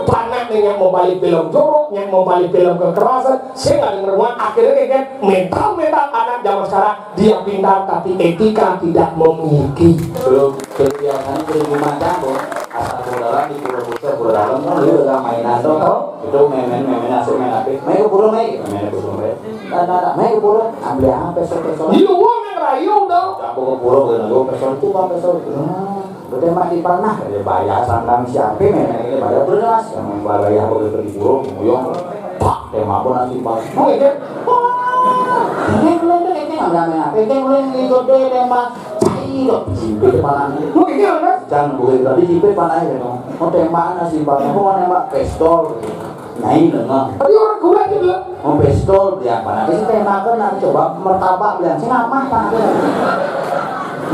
panah nih yang mau balik film jorok, yang mau balik film kekerasan, saya nggak denger, wah, akhirnya kayak, kayak mental, mental anak zaman sekarang, dia pintar tapi etika tidak memiliki. Belum, belum biasanya belum macam, Bos. Asal pura dalam di pura pusat, pura dalam kan lu udah mainan tuh. Oh. Itu main-main, main-main asik, main apa? Main ke pura, main. Main ke pura, main. Nah, nah, nah, main ke pura. Ambil apa, sok, sok? Iya, gua main rayu dong. Aku ke pura, gua nunggu pesol itu, apa pesol itu? Hmm, gua tembak di panah. Ya, bayar sandang siapa, main ini bayar beras. Yang bayar begitu di pura, muyong. Pak, tembak pun nanti, Pak. Oh, iya. Wah, ini mulai tuh, ini nggak main apa? Ini mulai ngikut deh, tembak. Cai, kok, jimpit panahnya. Oh, iya, kan? Jangan, boleh, tapi jimpit panahnya, dong. Mau tembak nasi, Pak. Mau nembak pistol. Nyai dengar. Tadi orang kurang gitu. Mau pistol, dia apa? Nanti si tembakan, nanti coba martabak, bilang, "Sing apa, Pak?"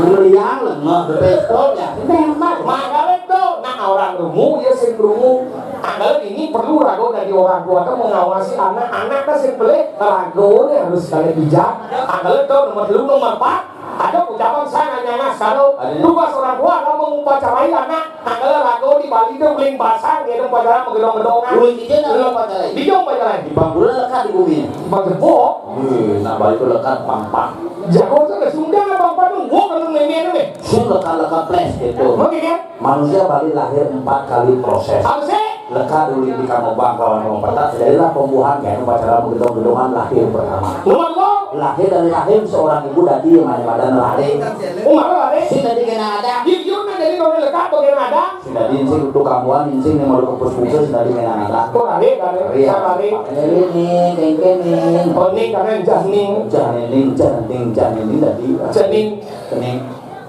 Meriang, lengah, pistol, ya. Tembak. Makanya tuh, nah, orang rungu, ya, sing rungu. Anggalan ini perlu ragu dari orang tua tuh mengawasi anak-anak tuh sing pelih, ragu nih harus sekali bijak. Anggalan tuh nomor dulu, nomor empat. Ada ucapan saya nanya mas, kalau tugas orang tua adalah mengupacarai anak, anggalan ragu di Bali tuh paling basah, dia tuh upacara menggedong-gedongan. Ulun di Jena upacarai. Di Jena upacarai. Di Bangkula lekat di bumi. Bang Jepok. Wih, nah Bali tuh lekat, pang-pang. Jago tuh ke Sunda, pang-pang tuh, gua kan ngemen nih. Sing lekat-lekat ples gitu. Oke kan? Manusia Bali lahir empat kali proses. Apa sih? Lekat dulu di Kamobang kawan Kamobang Petak, jadilah pembuahan kayak upacara gedong-gedongan lahir pertama. Nomor dua. Lahir dari rahim seorang ibu tadi yang mana badan lari. Umar lari. Si tadi kena ada. Di Yun dari nomor lekat bagian ada. Si tadi insing tukang buan insing yang mau kepus-kepus si tadi kena ada. Kok lari kan? Iya. Lari. Makanya ini, kengkeng nih. Oh, ini karena jahning. Jahning, jahning, jahning tadi. Jahning. Jahning.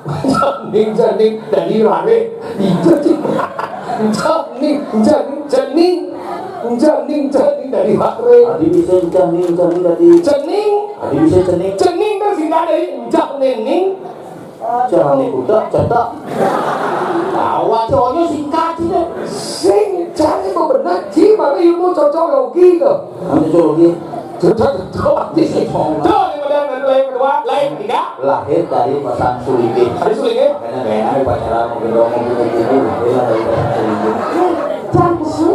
Janing, janing, dari lare. Janing, janing, janing. Janing, janing, dari lare. Adi bisa janing, janing tadi. Janing. Adi bisa janing. Janing kan singkat dari janening. Janing kuda, cetak. Awak cowoknya singkat sih deh. Sing, janing bebenar, ji, mana ilmu cocok logi tuh. Nanti cocok logi. Tuh, tuh, tuh, tuh, ini model, nanti lain kedua, lain ketiga. Lahir dari pasang sulingin. Tadi sulingin? Makanya gak enak pacaran mau gendong mau buku-buku. Lahir dari pasang sulingin. Jangan pesu.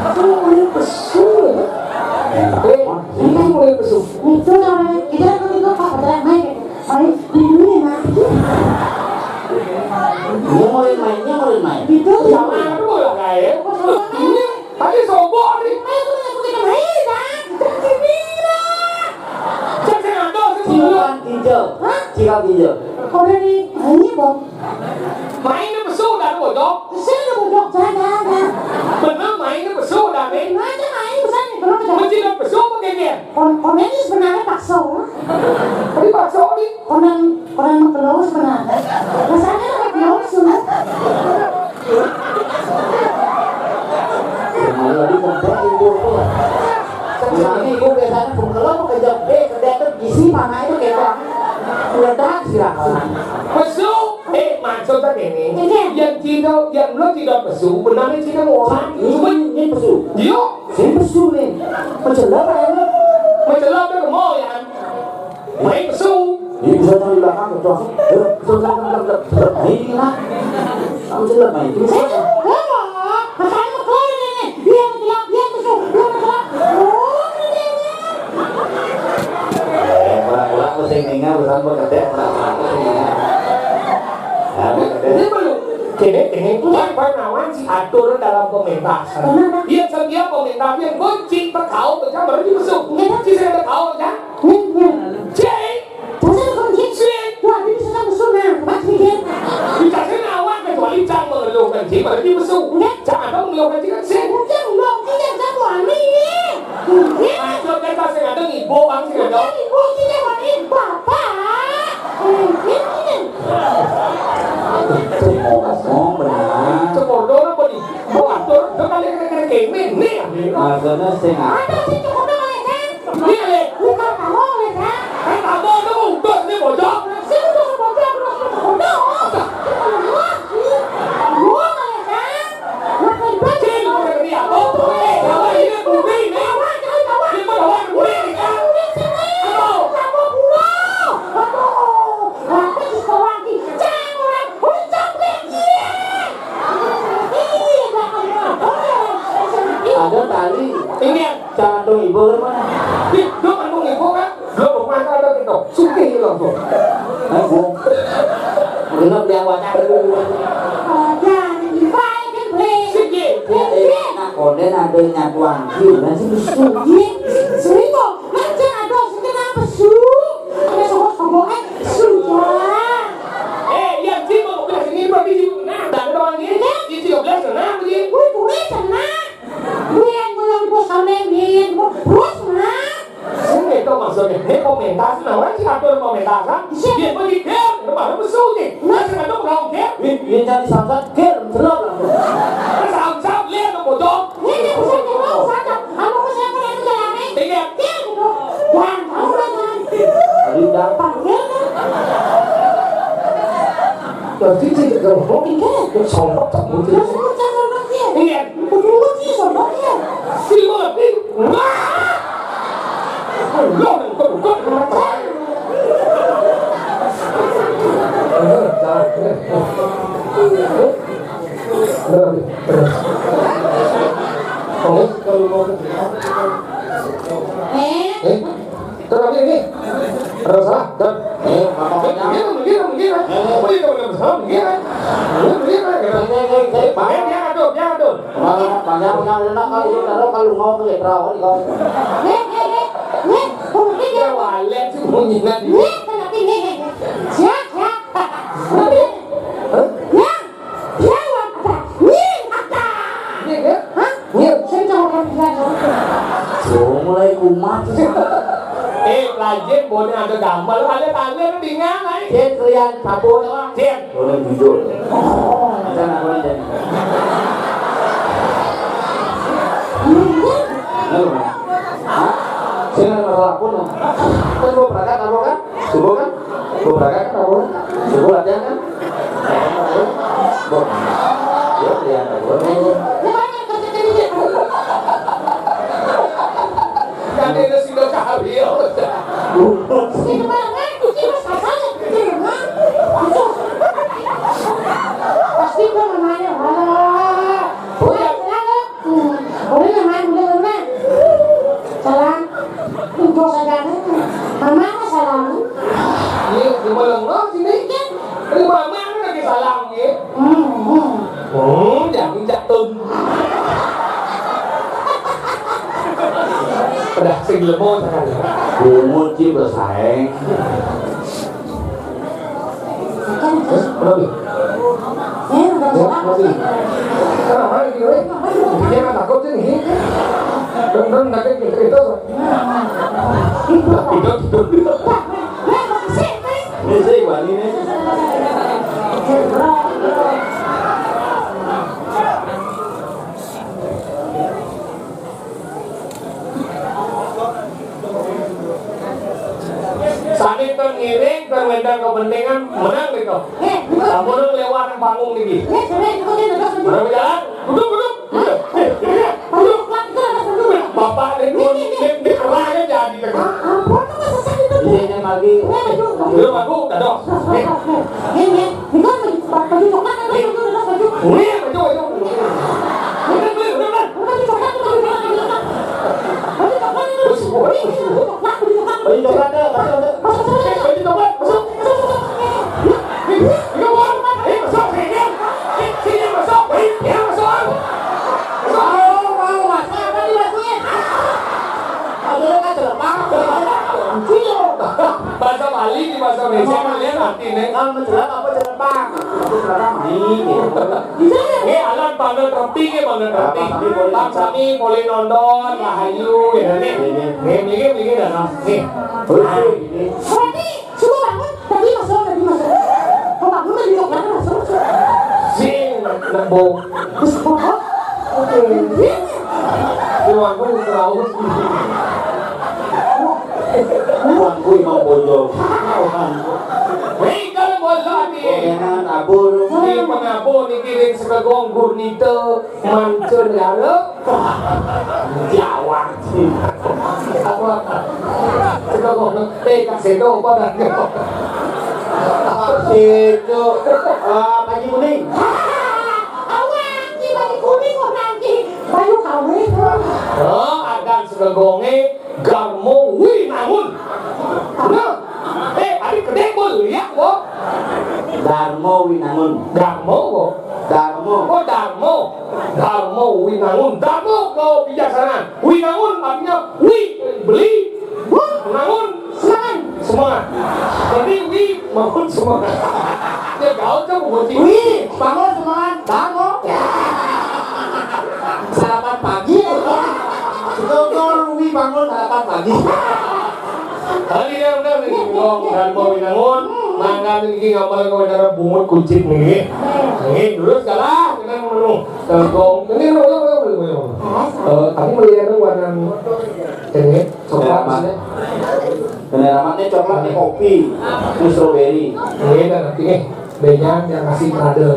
Itu mulai pesu, ya? Eh, ini mulai pesu. Itu namanya, kita kan itu apa? Pacaran main. Main, ini, nah. Dia mulai main, dia mulai main. Itu sama. Aduh, lah, kayak. Apa sama? Ini Tadi sobo nih. Ayo, aku kita main, Bang. Kita sini, Bang. Ora ni, ayo, Bang. Main pesu dah tu, Bojok. Pesu dah, Bojok. Jangan, jangan, jangan. Benar main pesu dah ni. Macam main pesu ni, kalau kita. Mesti dah pesu apa dia? Kon-, konen ni sebenarnya paksa. Tapi paksa ni. Konen, konen makelau sebenarnya. Rasanya makelau semua. Malah di tempat ibu tu. Nah, ini ibu biasanya pun kalau mau kerja, eh, kerja tu isi mana itu kita. Udah dah silakan. Pesu, eh, maksudnya ini. Iya. Yang Cina, yang belum tidak pesu, benar ni Cina orang. Ini, ini pesu. Yo. Ini pesu ni. Macam apa ya? Macam apa mau ya? Main pesu. Ini bisa tahu di belakang tu. Eh, betul, betul, betul, betul. Ini lah. Kamu sudah main. Ini siapa? Wah, makanya betul ini. Dia yang gelap, dia yang pesu, dia yang gelap. Oh, ini dia. Eh, pura-pura aku sing ningal, bukan bekerja, pura-pura aku sing ningal. Nah, bekerja. Ini belum. Kene, kene, pan, pan nawan si atur dalam pementasan. Kenapa? Dia setiap pementasan yang kunci terkau, terkau, baru dimasuk. Iya. Si saya terkau, ya. Iya, iya. Cek. Terus aku kunci. Cek. Wah, ini susah masuk, nah. Mas, mikir. Bisa saya nawan, kecuali cang mengeluh, kan, si baru dimasuk. Iya. Cang ada mengeluh, kan, si, kan, si. Iya, iya, iya, iya, iya. Iya. Masuk, kan, pas yang ada ngibuk, kan, si ada. Iya, ngibuk, iya, iya, bapak. Ngomong benar. Cekodo apa nih? Gua atur, gua kali kena kena kemen nih. Maksudnya sing ada sih cekodo kali kan? Iya, Le. Bukan kamu, Le, kan? Kan kamu udah mutus nih, bocok. Sih, udah bocok, udah cekodo. Gua kali kan? Cing, udah gede apa? Eh, kawan ini bumi nih. Ini mah lawan bumi nih, kan? Aduh. Ada tali. Ini yang jantung ibu ke mana? Dia, dia kandung ibu kan? Dia mau makan ada gitu. Sugih langsung. Eh, Bu. Ini beli awak dulu. Sugih. Ya, eh, nak konden ada nyatuan. Gimana sih, Bu? Sugih. Seribu. Macam ada sugih apa, su? Ada sobat-sobat, eh, sudah. Eh, yang sih mau belas ini berarti sih. Nah, tak ada orang ini. Ini tiga belas sana, Bu. Wih, boleh sana. Wih, yang mau yang bos kalian, wih, yang bos, bos, nah. Ini itu maksudnya. Ini komentar, nah, orang sih atur komentar, kan? Iya. Dia pergi, dia, rumah, rumah, sudah. Nah, sekarang tuh, kalau dia, dia, dia jadi samsat, dia, belum lah. Samsat, lihat, tuh, bocor. Ini dia, bisa, dia, samsat. Kamu ke siapa yang udah lama? Iya. Dia gitu. Dan kamu kan, kan? Tadi udah. Panggil, kan? Terus dia cerita, "Oh, ini kan sombong, sombong." Terus dia cerita, "Sombong, dia." Iya. Betul, dia sombong, dia. Si Mati. Wah! Lo, lo, lo, lo. Kamu kalau mau ke, eh? Eh? Terus ini. Terus lah. Terus. Eh, apa, eh, apa? Begini, begini, begini. Eh, eh. Apa itu, begini, begini. Begini, begini, begini. Eh, eh, eh, eh, Pak. Eh, dia atur, dia atur. Bang, bang, jangan, jangan, jangan, kalau lu taruh, kalau mau ke perawan, kau. Eh, eh, eh, eh, bunyi dia. Walet sih bunyi nanti. Eh, kena tinggi, eh, eh. Siap, siap. Hah? Ya. Jawab apa? Nying apa? Nying, ya? Hah? Nying. Sing jawab apa? Oh, mulai kumat. Eh, rajin, boleh ada gambar. Ada tanda, tinggal, eh. Cek lihat, satu doang. Cek. Boleh jujur. Oh. Macam apa aja? Nying, ya? Hah? Saya nggak ada masalah pun, loh. Kan gua berangkat, apa kan? Subuh kan? Gua berangkat kan, apa kan? Subuh latihan kan? Gua. Ya, latihan, apa? Kan ini sudah cahaya. Ini banget, ini mas kakaknya, ini mah. Pasti gua namanya, wah. Udah, selalu. Hmm, udah, udah, udah, udah. Salam. Tuh, saja. Mama mah salam. Iya, di mana sini? Iya. Di mana lagi salam, ya? Hmm, hmm. Hmm, jangan jatuh. Pada sing lemo tangan. Bungut sih bersaing. Aduh. Eh, udah. Ya, masih. Kenapa ini, weh? Dia nggak takut sih, nih. Beneran, takut gitu, gitu. Tidak, tidak. Ini sih, wani nih. Sané kan ngiring, kan ngéndang kepentingan, menang gitu. Amun léwat nang panggung niki. Menang jalan, duduk, duduk. Duduk. Bapak nih, nih, nih, nih, kerahnya jadi. Iya, yang lagi. Duduk, aku, dados. Nih. Ini, ini, ini kan baju, baju coklat, kan? Baju, baju, baju. Wih, baju, baju. Udah, udah, udah, udah. Baju coklat, baju coklat, baju coklat. Baju coklat, baju coklat. Baju coklat, dah, masuk, masuk. Masuk, masuk, masuk. Baju coklat, masuk. Masuk, masuk, masuk. Yuk, yuk, yuk, yuk, Bang. Eh, masuk, sini. Eh, sini, masuk. Eh, ya, masuk. Masuk. Mau, mau, Mas. Apa dimasukin? Maksudnya kan jerepang. Bahasa Bali di bahasa Indonesia kalian artinya. Kalau menjelang apa jerepang? Aku jerepang, mani, gitu. Nggih, alam banget rapi, nggih, banget rapi. Alam sami polih. Tam sami polih nonton, rahayu, ya, nggih. Nggih, nggih. Nggih, nggih, nggih, dah, nah. Nggih. Oke. Berarti semua bangun, tadi masuk, tadi masuk. Kok bangun, tadi masuk, masuk, masuk. Sing, nembung. Terus, oh, oh. Oke. Iya. Tuan pun terlalu. Tuan pun mau bojol. Hei, kalau bojol, nih. Enak, abur. Ini pengabur, nih, kirim sekegong gurnita. Mancanegara. Jawa. Apa? Sudah kok. Eh, Kak Seto apa dah? Kak Seto. Ah, Panji Kuning. Awak, Panji Kuning kok nanti. Bayu kawin. Oh, adan segegongé Garmo Winangun. Nah, eh, ari gedé, Bul, ya, wo. Darmo Winangun. Darmo, wo. Darmo. Oh, Darmo. Darmo Winangun. Darmo kebijaksanaan. Winangun artinya wi, beli. Nangun, semangat. Semangat. Berarti wi, bangun semangat. Ya, gaul tuh, bukan sih. Wi, bangun semangat. Bangun. Sarapan pagi. Dokter Wi bangun sarapan pagi. Tadi dia udah nih, ngomong dan mau Winangun, mangga niki ngambel ke Winangun bungut kucing niki. Niki, terus kalah, kita menung. Gong, ini, ini, ini, ini. Eh, tadi melihat tuh warna ini, coklat. Bener amat nih, coklat nih, kopi, ini strawberry. Ini kan nanti nih, banyak yang kasih kado.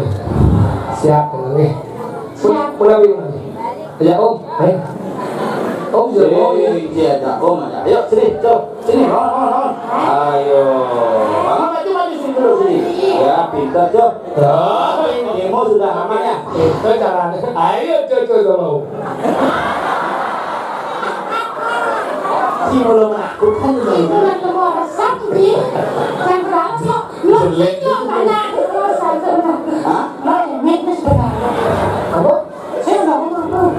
Siap, nih. Siap. Pulang, pulang. Ya, Om, ayo. Om, ya, Om. Iya, iya, iya, Om, aja. Ayo, sini, Cok. Sini, ron, ron, ron. Ayo. Mama, maju, maju, sini dulu, sini. Ya, pintar, Cok. Ya, demo sudah aman, ya. Itu caranya. Ayo, Cok, Cok, Cok, mau. Si belum menakutkan, belum. Itu udah semua resep, Ji. Kan berapa, Cok? Belum, Cok, banyak. Hah? Apa? Saya udah ngomong tuh.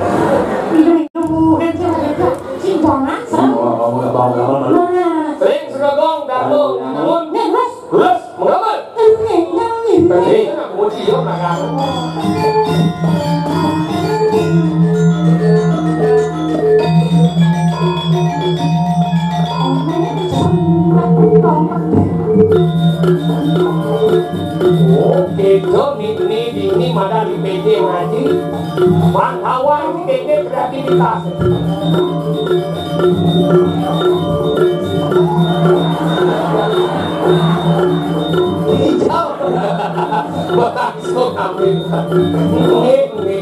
Minum-minum, bukan sih, ada tuh. Simpangan, serem. Ngomong, ngomong, ngomong, ngomong, ngomong. Nah. Sering sudah gong, ganggu, namun. Nih, terus. Terus, menggambar. Ini, ini, ini. Tadi, aku mau cium, makan. Oke, Joni, ini, ini, ini, mana di P J ngaji? Bang Hawa, ini kayaknya kreativitas. Ini jauh. Langsung ambil. Ini, ini.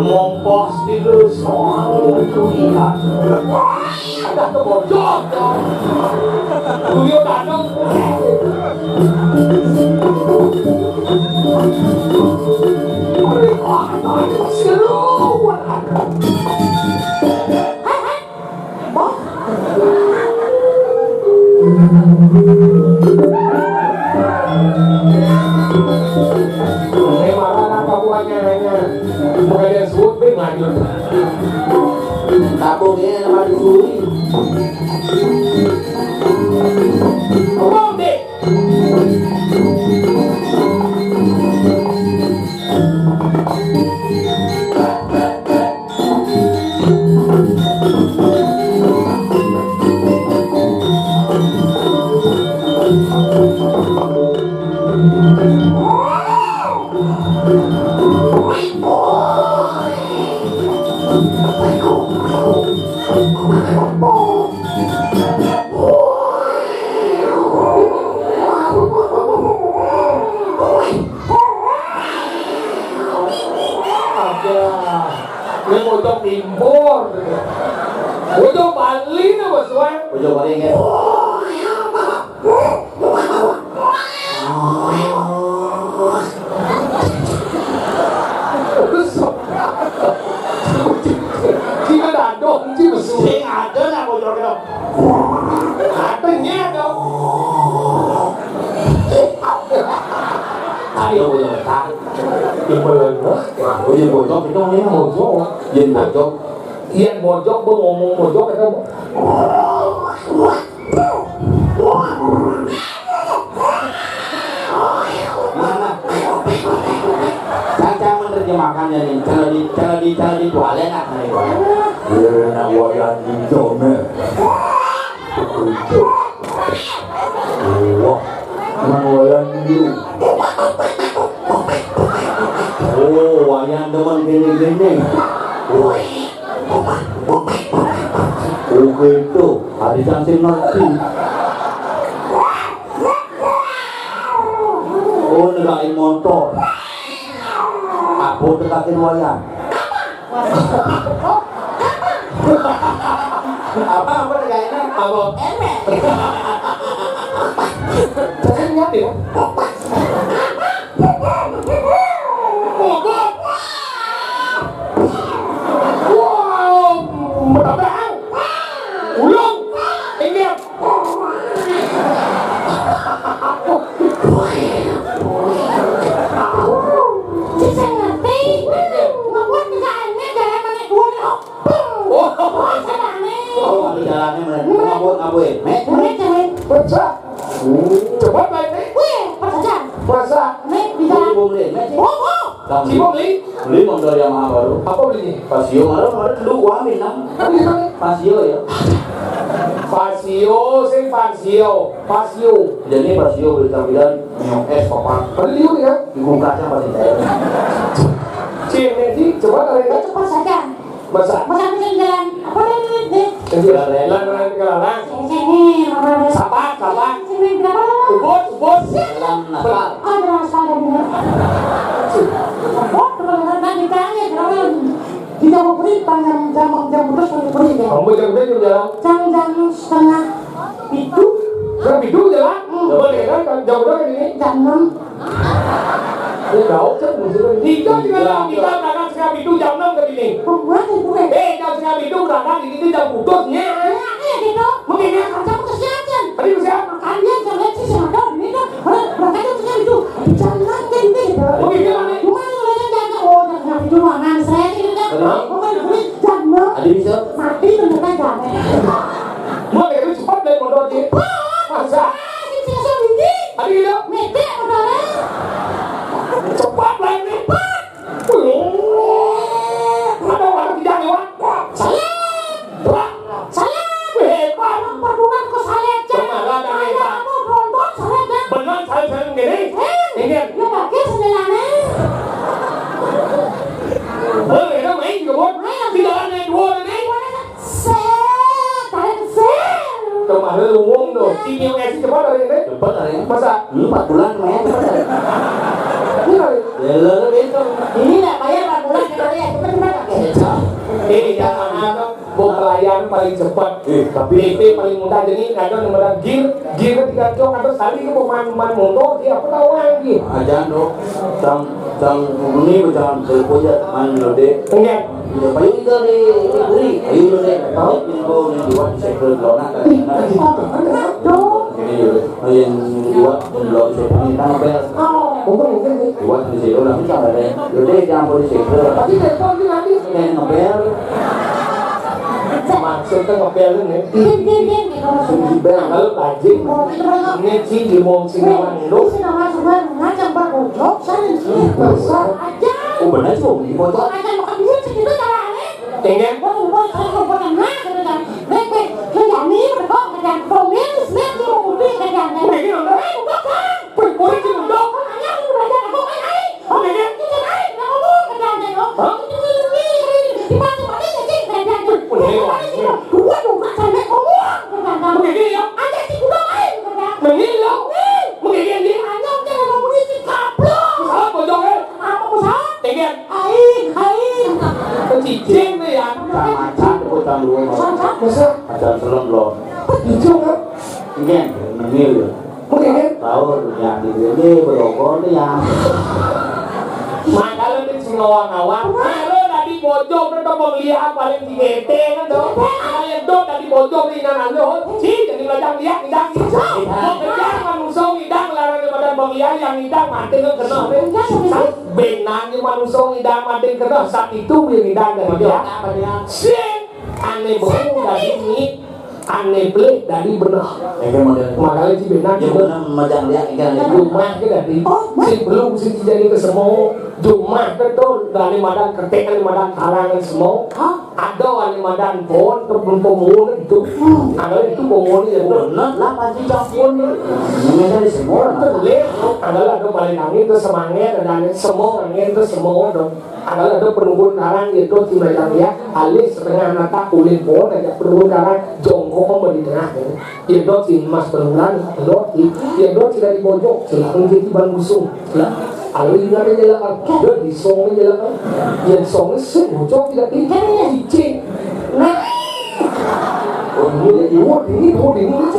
Mompos gitu, soal itu iya. Ada kebocor. Tuyul datang. Seru. Ini malah apa buahnya, hanya bukan yang sebut, Bing, lanjut. Tabung ini nama dicuri. Ngomong, Dik. Ada. Ini bocok impor. Bocok Bali nih, Bos Wan. Bocok Bali, ya. Kita dadong, Ci, besu. Sing ada nak bocor kita. Katanya ada. Ayo, bocor. Yang boleh, hah? Aku yang bocor, kita ini bocor. Yang bocor. Iya, bocor, gua ngomong bocor, kata gua. Mana? Saya, saya menerjemahkannya nih. Kalau di, kalau di, kalau di toilet, nah, saya. Iya, nak wayan di zona. Wah, nak wayan di. Oh, wayan demen gini-gini. Wih. Oh gitu, ada yang sing ngerti. Oh, negakin motor. Apa tekakin wayang? Apa, apa negakin? Apa? Emek. Jangan nyampe, ya. Wow, metabang. Ulung. Inggir. Sing ngerti. Ngomong ke aneh, jangan menek dua nih. Oh. Sana aneh. Oh, ada jalannya, Mek. Ngabut, ngabut, Mek. Menek, jangan. Pecah. Coba, Mek. Wih, pecah. Masa? Nek, bisa. Ibu boleh, Nek. Oh, oh. Kamu. Ibu beli? Beli motor Yamaha baru. Apa belinya? Pasio, malah, malah dulu gua ambil, Nang. Apa di sana? Pasio, ya. Pasio, sing Pasio. Pasio. Jadi Pasio beli tampilan nyok es papan. Beli, ya? Di kulkasnya pasti cair. Sini, Ci, coba kali ini. Cepat saja. Masa? Masa aku sing jalan. Apa nih, nih, nih? Jalan, jalan, jalan, jalan. Sini, sini, apa, apa? Sabar, sabar. Sini, berapa? Ubus, ubus. Jalan nakal. Oh, jalan nakal, bener. Oh, bener, bener, bener, ditanya, kenapa? Di jam berapa? Jam, jam, jam putus, jam berapa, ya? Kamu jam berapa jam jalan? Jam, jam setengah pitu. Setengah pitu jalan? Hmm. Coba deh, kan, jam berapa ini? Jam enam. Ini jauh, Cek, maksudnya. Kita juga, kita berangkat setengah pitu, jam enam ke sini. Pembuat itu, eh. Eh, jam setengah pitu berangkat, di sini jam putus, ya. Ya, kayak gitu. Mungkin ya. Jam putus, ya, Cen. Tadi siapa? Makanya, jam, eh, si Semaga, ini kan, eh, berangkat jam setengah pitu. Jam enam ke sini, gitu. Mungkin dia mana? Cuma yang udah jam, jam, oh, jam setengah pitu, mana? Saya sih, gitu, kan. Hah? Pokoknya, jam enam. Ada bisa? Mati, bener kan, jam. Mau lebih cepat dari motor, Cek? Cepat. Masa? Saya sih, saya suruh ini. Ada gitu? Mete, motornya. Cepat lah ini. Cepat. Ada orang tidak lewat. Saya. Ane dua ni. Set, tarik set. Kemarin lu ngomong tuh, si Neo S cepet hari ini. Cepet hari ini. Masa? Hmm, empat bulan lumayan cepet hari. Iya kali. Ya, lu, lu itu. Ini nggak bayar empat bulan, kita lihat. Cepet, cepet, oke. Eh, jangan apa. Bok pelayan paling cepet. Eh, tapi B P paling mudah, jadi ada nomor gear, gear tiga jok atau sekali ke pemain-pemain motor, dia apa tahu lagi. Ajan dok, tang tang ini macam telepon ya, man lo deh. Enggak. Ya, paling kita di beri, ayo lo deh. Tahu? Info di luar di sektor lo nak. Ih, kasih tahu, kan? Ini dulu. Ayo yang di luar, yang belum saya ini kan apa ya? Oh, bukan, bukan, bukan. Di luar di sektor, tapi kan ada. Lo deh, jangan di sektor. Tapi telepon dia nanti. Kayak ngebel. Maksudnya ngebel ini. Din, din, din, gitu. Bel, kalau lajin. Mau gitu, Bang. Ini sih di mau sih. Weh, kawan lu. Sih, kawan semua ngajak Bang Bojok, saya sih. Masa? Aja. Oh, benar sih, Bang. Di Bojok. Aja makan duit segitu, cara aneh. Pengen? Bang, Bang, saya mau buat anak, gitu kan. Weh, weh, lu jadi, berdua, gitu kan. Bang, dia, dia, dia mau beli, gitu kan. Weh, gitu, Bang. Weh, udah, Bang. Weh, boleh sih, udah. Makanya aku belajar, aku kan, ayo. Oke, dia. Kita naik, kita ngomong, kata dia, loh. Hah? Kita ngomong, kita ngomong. Kita ngomong, kita ngomong. Waduh, macam dia ngomong, kata dia. Oke, dia, ya. Ada si kuda lain, kata dia. Mengil, ya. Mengil. Mengil, dia. Anyong, dia ngomong, ini kaplok. Salah, bojong, eh. Apa, apa, salah? Tinggal. Aing, aing. Cicing, dia, ya. Sama, sama, sama, sama, sama. Masa? Ada belum, belum. Hijau, kan? Enggak, mengil, ya. Oke, kan? Tahu, ya, di sini berokok tuh, ya. Makanya nih, si ngawang-ngawang. Kalau tadi bojong, itu pemilihan paling di G T, kan, tuh. Kalau yang dot tadi bojong, ringan aja, oh. Si, jadi belajar lihat, ngidang. Mau kejar manusia ngidang, larang daripada pemilihan yang ngidang, mati, kan, kena, kan? Benangnya manusia ngidang, mati, kena. Saat itu, dia ngidang, kan, ya. Si, aneh banget, tadi, nih. Aneh pelik dari bener. Eke model. Makanya si benar ya, juga. Benar, macam dia, ikan itu. Rumah ke dari. Oh, si belum si jadi ke semua. Rumah ke tuh dari madan kertek, dari madan karangan semua. Hah? Ada dari madan pohon ke pohon itu. Hmm. Ada itu pohon ya. Benar lah, pasti campur nih. Ini dari semua. Terlebih, ada ada paling angin ke semangat, ada semua angin ke semua dong. Adalah ada penunggu karang itu di Medan ya, alih setengah mata kulit pohon aja penunggu karang jongkok di tengah ya. Ya dot si emas berulang, dot si, ya dot si dari bojok, silakan jadi ban busung. Lah, alih juga ada jelakan, dot di song jelakan. Ya song sih bojok tidak tinggi, cicing. Nah, oh, ini, ini, ini, ini, ini, ini,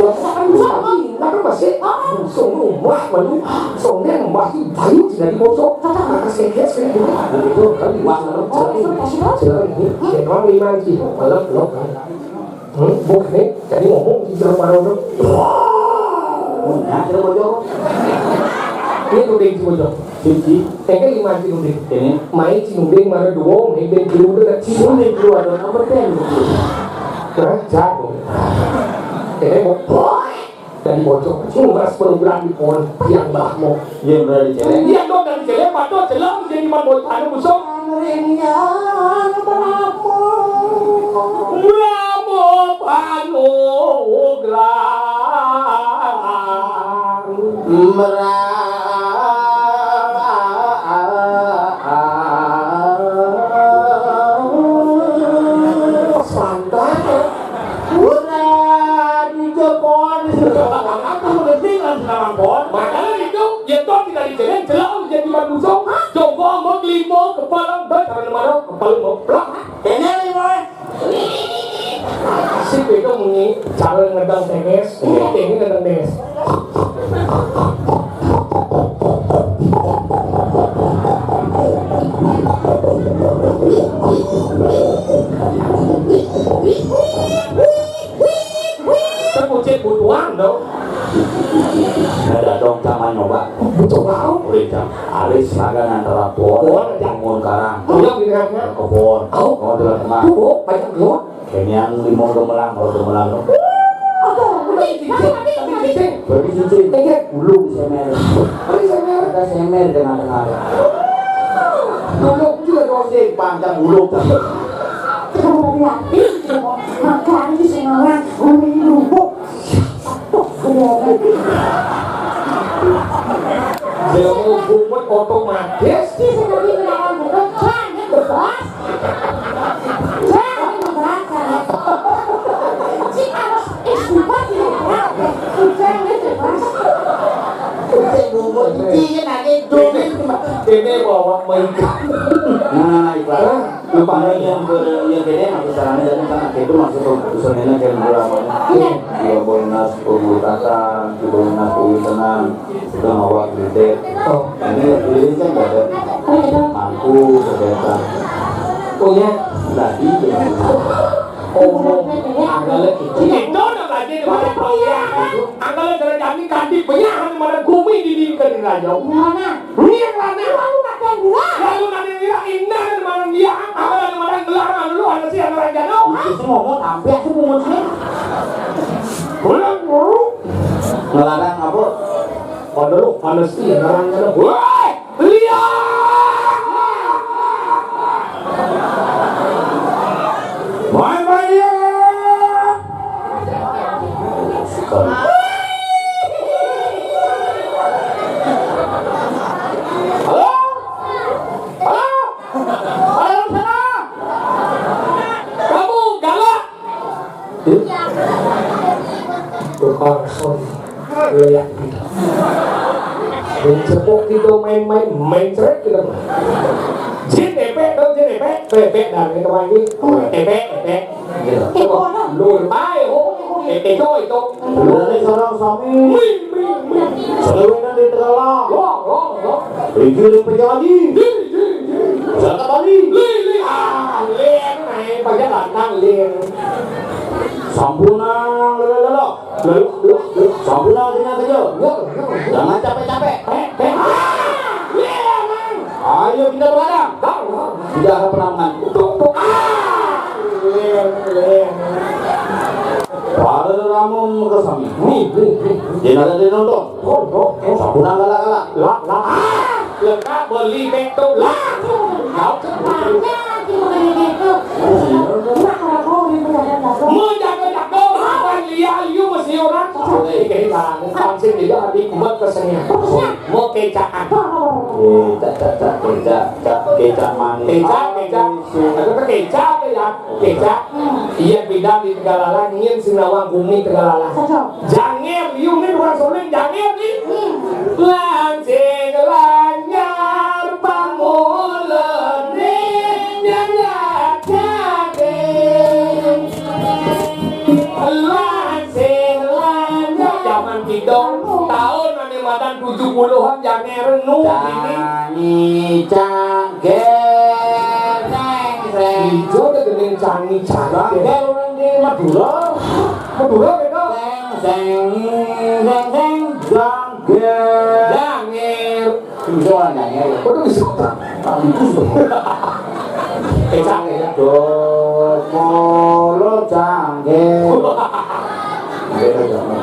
Tapi masih, ah, song lu mbah, malu. Song dia mbah si bayu tidak dibosok. Kata kata sekes, sekes, bukan. Nah, itu kan di warna, oh, cerita, cerita, cerita ini. Ya, kalau lima sih, malam, belum, kan. Hmm, bukan nih, jadi ngomong di dalam warung tuh. Punya, ada bocor. Ini tuh, Ding, si bocor. Siji. Tengke lima si Nuding. Ini. Mai si Nuding, mana dua, Nuding keluar, Nuding keluar, ada nomor ten. Nah, jago. Ini mau, boy. Dari bocor, cuma sepenuh berani pohon yang berahmo. Iya, berani, cewek. Iya, dong, dari cewek, patut, jelas, jadi man bocor, anu, busuk. Brahmo panugrah. Merah. Santai. Udah di Jepang. Aku udah bilang sama Bon. Makanya itu, ya toh tidak dijalan, jelas jadi manusia. Coba mau limo, kepala, baik, karena mana, kepala mau plak. Ini limo, eh. Si Bego muni, cara ngedang tenis, ini ngedang tenis. Kan kucing butuhan dong. Ada dong, sama nyoba. Butuh mau. Udah, Cang. Alis raga antara pohon, pohon aja. Bangun karang. Udah, gini kan, ya. Ke pohon. Oh. Mau jalan kemana? Tuh, banyak keluar. Kayaknya yang limau gemelang, kalau gemelang dong. Apa? Udah, cicing. Tapi cicing. Berarti cicing. Iya. Bulu semer. Tapi semer. Ada semer dengan tengah. Dulu juga dong, sih, panjang bulu. Kalau berarti, makanya sih, orang ngomongin lubuk. Aduh, udah. Dia mau bungut otomatis. Sih, seperti kendaraan bekas, kan, kan bekas. Nah, iklan. Lupa yang yang kene maksud caranya, jadi kan itu maksud usulnya kan drama. Iya. Tiga Bonas, Pembulu Kacang, Tiga Bonas, Pembulu Tenang, udah ngawak gede. Oh. Ini yang pilih kan ada. Oh, iya. Mangku, sedotan. Oh, iya. Tadi ya. Oh, angkala itu. Itu udah lagi di mana? Angkala cara kami kadi banyak di mana gumi di di ke di raja. Mana? Ini yang mana? Lalu ada yang bilang. Lalu nanti dia indah di mana dia? Apa di mana gelar lalu ada sih yang raja no? Itu ngomong sampai aku mau sih. Pulang dulu. Ngelarang apa? Oh, dulu, panas sih yang raja no. Woi! Lihat! Main-main ya! Halo? Halo? Halo, sana? Kamu galak? Tukang son. Leak gitu. Mencepok gitu, main-main, main ceret gitu. Jin epek dong, jin epek, epek dan itu lagi. Epek, epek. Gitu. Coba. Lu bae, ho. Epek itu, itu. Dari sarang sami. Wih, wih, wih. Selewenan di Tegala. Wah, wah, wah. Review di Pejalaji. Jin, jin, jin. Jakarta Bali. Li, li. Ah, lir, naik pajak lantang, lir. Sampunang, lho, lho, lho. Lho, lho, lho. Sampunang, ternyata, yo. Yo, yo, yo. Jangan capek-capek. Eh, eh. Ah, lir, Mang. Ayo kita begadang. Bang, bang. Tidak ada penampungan. Tuk, tuk. Ah, lir, lir. Pada ramu muka sami. Nih, nih, nih. Dia ada di nonton. Oh, oh, oh. Sampunang galak-galak. Lak, lak. Ah! Lengkap beli bek tu. Lah. Kau. Mana tu beli bek tu? Nak apa kau beli bek tu? Menjaga-jaga, abang lihat you mesti orang. Oke, kita langsung juga di kuat kesenian. Mau kecaan. Eh, cak, cak, cak, kecak, cak, kecak manis. Kecak, kecak. Ada kecak ya. Kecak, iya beda di Tegalala, ingin sing nawang bumi Tegalala. Cocok. Janger, you ni bukan soling, janger ni. Hmm. Lansing lanyar pamulane nyanyak daging. Lansing lanyar zaman kita, tahun ane madan tujuh puluhan janger nu ini. Cangi cangger, teng, teng. Ijo ke gending cangi cangger. Cangger orang di Madura. Madura beda. Teng, teng, teng, teng, cangger. Janger. Ijo orang janger. Waduh, ijo. Itu sudah. Eh, cangger. Dos, molo, cangger.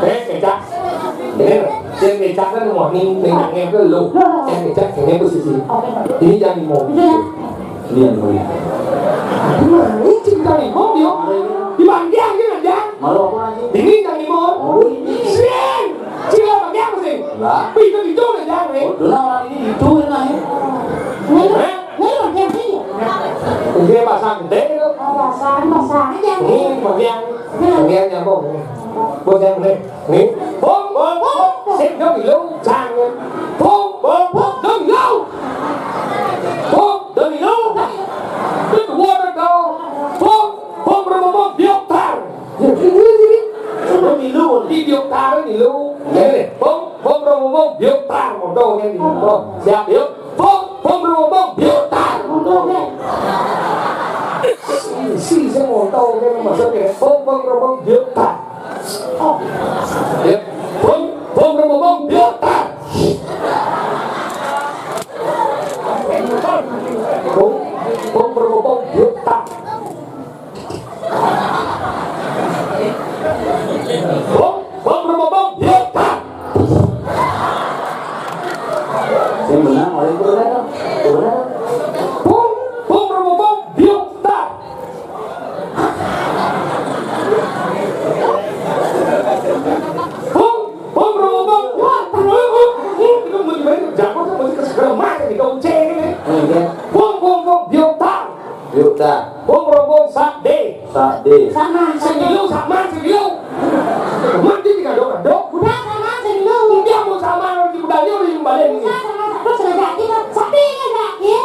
Eh, kecak. Ini, yang kecak kan mau nih, nih, yang itu lo. Yang kecak, ini posisi. Ini jangan mau. Iya. Ini yang mau. Gimana ini cerita nih? Mau dia? Di bangkiang dia aja. Malu apa lagi? Ini jangan mau. Oh, ini. Sing. Sila bangkiang sih. Lah. Itu itu aja nih. Oh, dulu orang ini itu, nah, ya. Hah? Ini bangkiang sih. Ini pasang deh. Oh, pasang, pasang aja. Ini bangkiang. Bangkiang nyambung. Bos yang bener. Nih. Bong, bong, bong. Sip, dong, lu. Jangan. Bong, bong, bong. Dong, lu. Bong, dong, lu. Kedua, dong. Bong, bong, bong, bong, bong. Bioktar. Dong, lu. Di bioktar, lu. Nih, bong, bong, bong, bong, bong. Bioktar. Motor, kan, di motor. Siap, yuk. Bong, bong, bong, bong. Bioktar. Motor, kan. Si, si, saya mau tahu, kan, maksudnya. Bong, bong, bong, bong. Bioktar. Ya. Bong, bong, bong, bong, bong, biotak. Bong, bong, bong, bong, bong, biotak. Bong, bong, bong, bong, bong, biotak. Yang benar, oleh itu benar, benar. Bong, bong, bong, bong, bong, biotak. Bong, bong, bong, bong. Wah, tahu, bong. Itu mau gimana? Jago tuh mesti ke segala macam, di kau ceng ini. Oh, iya. Bong, bong, bong, biota. Biota. Bong, bong, bong, sak de. Sak de. Sama, sing dulu, sama, sing dulu. Mati tiga dok, dok. Udah, sama, sing dulu. Udah, mau sama, di budaya, di balik ini. Udah, sama, sama, terus sudah yakin, sapi ya yakin.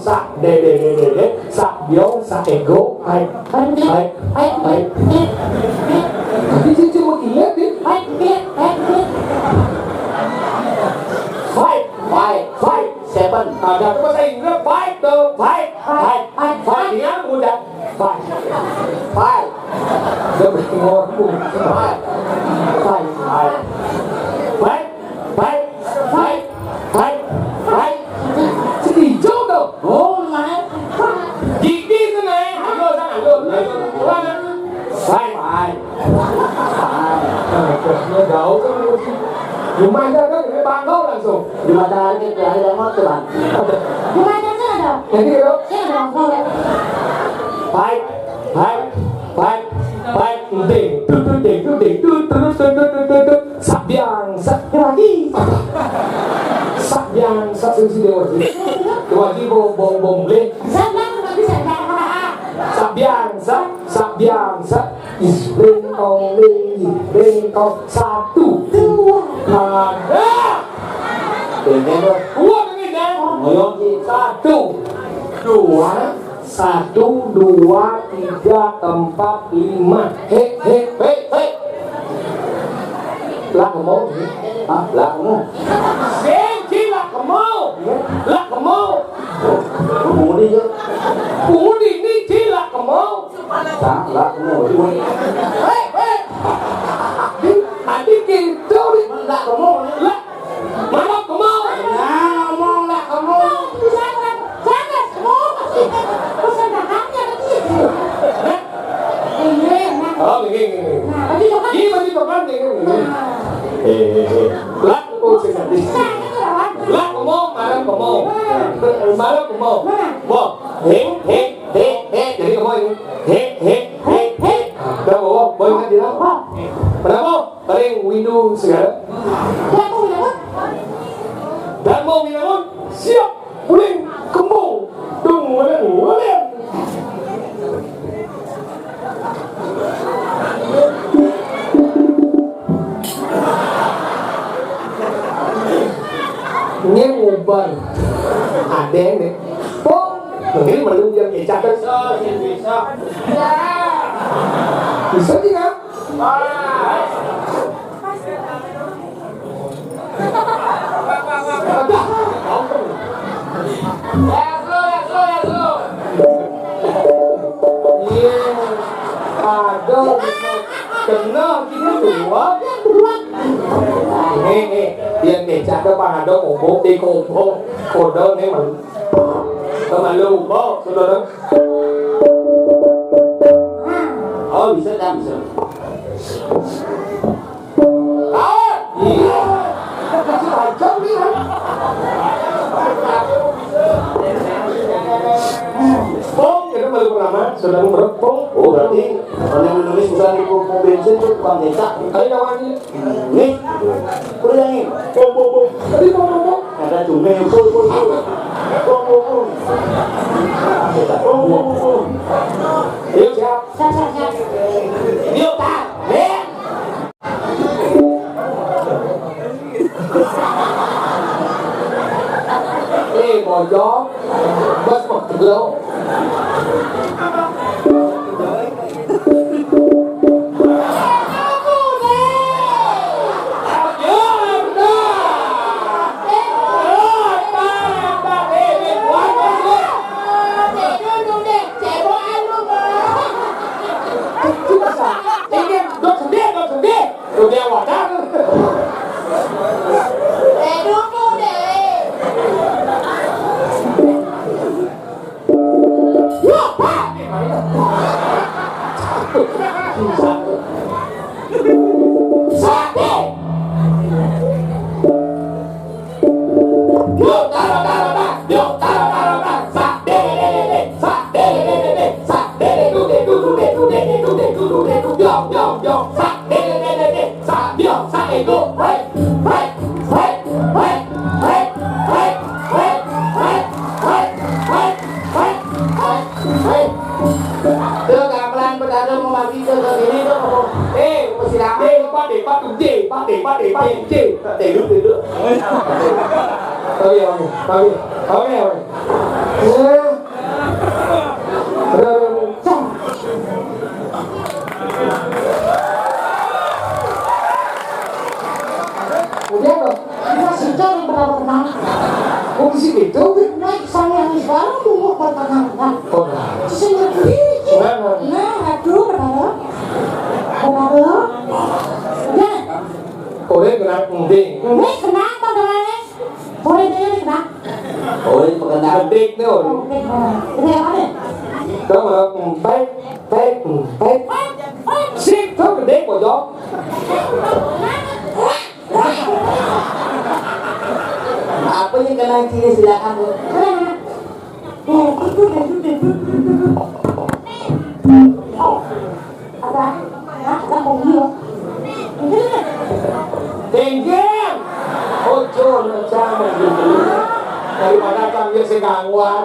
sak dé dé dé dé dé, sak biong, sak ego, hai, hai, hai, hai. Tapi cici mau dilihat nih. Hai, hai, hai, hai. Five, five, five, seven. Ada tuh bahasa Inggris, five tuh, five, five, five. Dia udah five, five. Dia ngomong, five, five, five. Five, five, five, five, five. Sekejap tuh. Oh, naik. Gigi tuh naik. Ayo, sana, ayo, ayo. Five, five. Nah, terusnya jauh kan. Rumahnya kan, ini bangau langsung. Di matahari itu ada motor, Bang. Di matahari ada. Jadi, gitu. Saya ada motor. Five, five, five, five. Ding, dut, dut, ding, dut, ding, dut, dut, dut. Sabiang, sa-, Dewa Ji. Sabiang, sa-, sing si Dewa Ji. Dewa Ji bo-, bong, bong, bleh. Sabiang, sa-, sabiang, sa-, is, beng, tong, beng, is, beng, tong. Satu. Dua. Ada. Dua, dua. Satu. Dua. Satu, dua, tiga, empat, lima. Hei, hei, hei, hei. Lah kemo, hah? Lah kemo. Sing, sing, lah kemo. Lah kemo. Bunyi ya. Bunyi ini, sing, lah kemo. Lah, lah kemo. Hei, hei. Tadi gitu, nih. Lah kemo. Lah. Mana kemo? Nah, ngomong lah kemo. Jangan, jangan, kemo. Pesan dagangan gitu. Iya, nah. Oh, gini, gini. Nah, bagi coklat. Gini, bagi coklat, gini, gini. Nah. Eh, eh, eh. Lah, oh, sing tadi. Nah, itu lawan. Lah kemo, mana kemo? Nah. Mana kemo? Nah. Boh, heng, heng, heng, heng. Jadi kemo ini. Heng, heng, heng, heng. Dah, boh, boh, ingat dia. Kenapa? Paling windu segala. Darmo Winangun. Darmo Winangun, siap, uling, kembung, dung, uling, uling. Ini ngubar. Ada nih. Pong. Mungkin belum yang kecap. Bisa, bisa. Bisa tidak? Iya. Ada kena kita dua. Nih, nih, yang kecap ada pang ada kobok, eh, kobok. Kodok nih, malu. Malu, kobok, saudara. Oh, bisa, dah, bisa. Ah, iya. Tajam nih, kan? Pong, kita balik pertama, sedang berpong. Oh, berarti orang Indonesia bisa di pom bensin tuh tukang becak. Ayo, lawan ini. Nih, udah yang ini. Pong, pong, pong. Tadi pong, pong, pong. Ada cumi, pong, pong, pong. Pong, pong, pong. Yuk, siap. Siap, siap, siap. Yuk, tak. Eh. Eh, bojong. Bos mau dulu. Tuh, gamelan Betara mau maju ke sini tuh, apa? Eh, persilakan. Eh, Pak De, Pak De, Pak De, Pak De, Pak De. Pak De, duduk, duduk. Oke, oke, oke, oke, oke. Eh. Aduh, aduh, aduh. Cang. Udah, Bang. Kita sih cari berapa kenal. Oh, di sini tuh. Naik saya yang sekarang tunggu berapa kenal. Oh, nah. Sini. Nah, nah. Nah, aduh, berapa? Berapa? Nah. Oleh kenal mungkin. Ini kenapa, Bang? Oleh dia kenal. Oleh pengenal. Detik nih, oleh. Detik, nah. Ini apa nih? Kamu, hmm, baik, baik, hmm, baik. Sip, tuh gede, bojong. Apa yang kena sini, silakan, Bu. Apa? Hah? Apa ini? Tengger. Ojo, jangan. Daripada kang ya sing gangguan.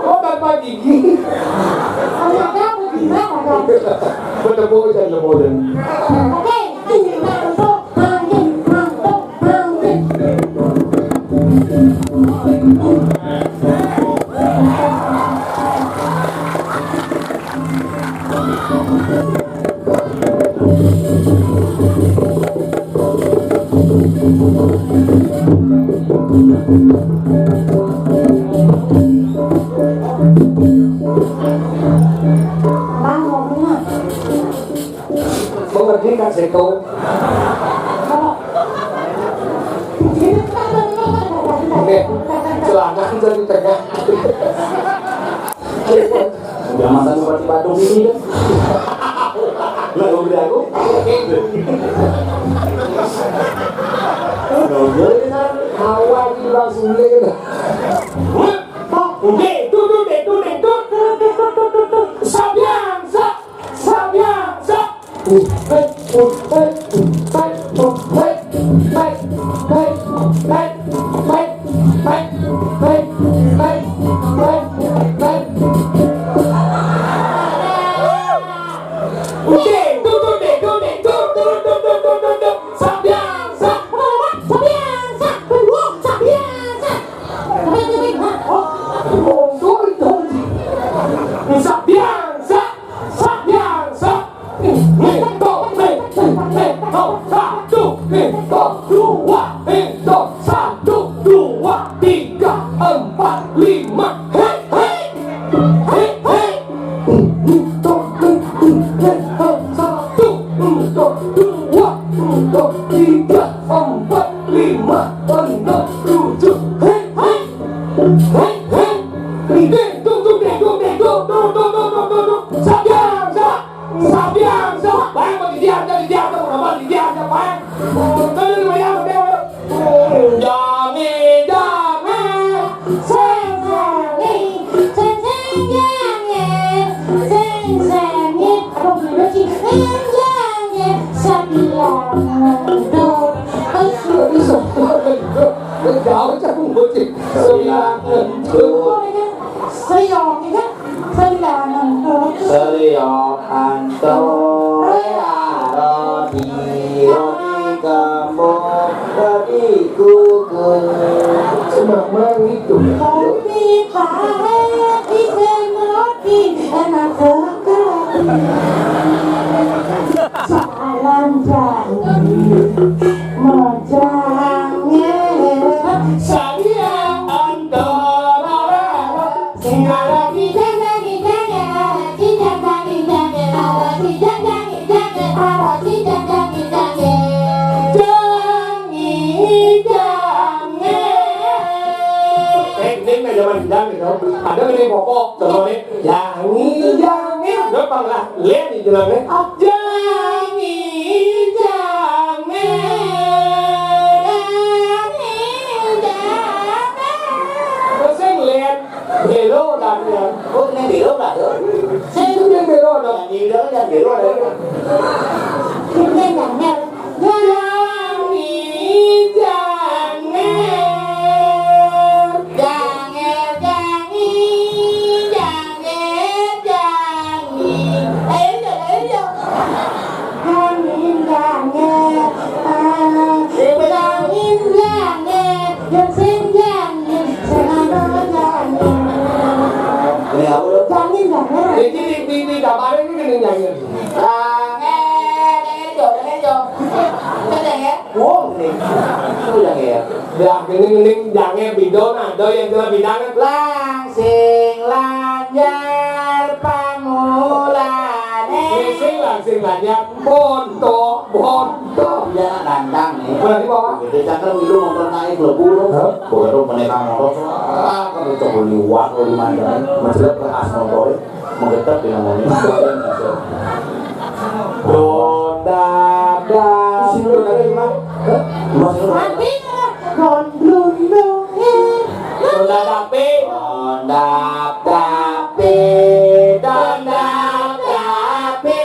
Oh, tanpa gigi. Ada apa gimana, Bang? Bertemu dan lemodan. Oke. Mengerti kan, Seto? Oke, celana kita di tengah. Udah masa seperti Badung ini kan. Nah, udah aku. Nah, udah ini kan. Hawa di langsung. Oke, tuh, tuh, tuh, tuh, tuh, tuh, tuh, tuh, tuh, tuh, tuh. Sabian, sa-, Sabian, sa-, Sabian, sa-, Sabian, sa-, hitung, hitung, hitung, satu, hitung, dua, hitung, satu, dua, tiga, empat, lima, hei, hei, hei, hei. Hitung, hitung, hitung, satu, hitung, dua, hitung, tiga, empat, lima, enam, tujuh, hei, hei. Hei, hei. Ding, duk, duk, ding, duk, ding, duk, duk. Sabian, sa-, sabian, sa-, bang, bang, didiam, didiam, didiam, bang, bang, didiam, didiam, bang. Kan lu yang udah. Jangan, jangan. Sing, sing, sing, sing, jangan. Sing, sing, aduh, gimana sih? Sing, jangan. Sabian, aduh. Aduh, bisa. Jauh, jauh, jauh. Sri Langentu. Sri Langentu. Sri Langentu. Sri Langentu. Roti, roti gembung, roti kukus. Semamang itu. Roti pahit, isin roti, enak sekali. Salam janji, mau janji. Saya antara. Eh, ini nggak zaman dangdut, tau. Ada ini pokok, contohnya, jangi, jangi, gampang lah. Lihat di jalannya. Jangi, jangi. Terus saya ngeliat, Belo dah dia. Oh, ini belo dah tu. Saya tu dia belo dah. Yang belo dah, yang belo dah. Ini jangan. Jangan, jangan. Jangan, jangan, jangan, jangan. Ayo, ayo, ayo. Angin jange, ah, angin jange, yang sing jange, sing anu jange. Ini apa lu? Angin jange. Ini di, di, di gambarnya ini gini nyanyi. Jange, jange, jo, jange, jo. Itu jange. Wong nih. Itu jange ya. Dah, ini, ini jange bidon, ada yang jelas bidangan. Langsing lanjar pamulane. Sing, sing langsing lanjar. Bonto, bonto. Ya, nantang nih. Berarti apa? Gede cakep itu motor naik lebu lu. Hah? Bukan lu penekang motor. Ah, kan lu coba liwat lu di mana? Menjelek bekas motor. Menggetar di namanya. Donda, da. Sini lu tadi gimana? Hah? Mas lu. Mati. Don blundung, eh. Don dadape. Don dadape, don dadape,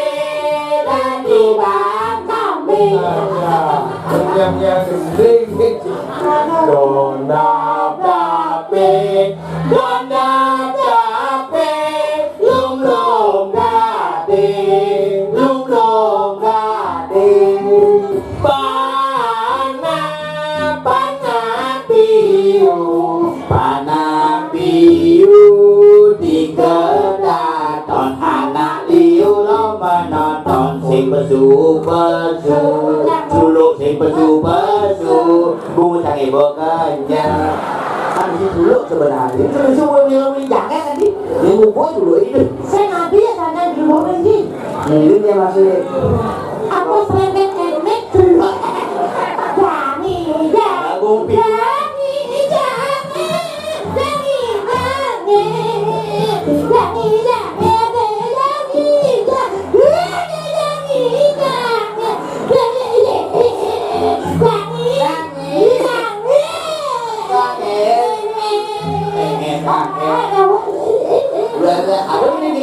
dan di bangkame. Nah, ya. Kenyangnya gending. Don dadape, don dadape, lum lum gade, lum lum gade. Panah, panah piu, panah piu, tiga daton anak liu lo menonton sing pesu-pesu, juluk sing pesu-pesu, bungut sange bokanya. Kan si juluk sebenarnya. Itu pesu-pesu yang jangan nanti. Yang ngumpul dulu itu. Saya nabi ya, saya dulu ini. Ini dia masih. Apa serempet emek? Dani, Dani, Dani, Dani, Dani, Dani, Dani, Dani, Dani, Dani, Dani, Dani, Dani,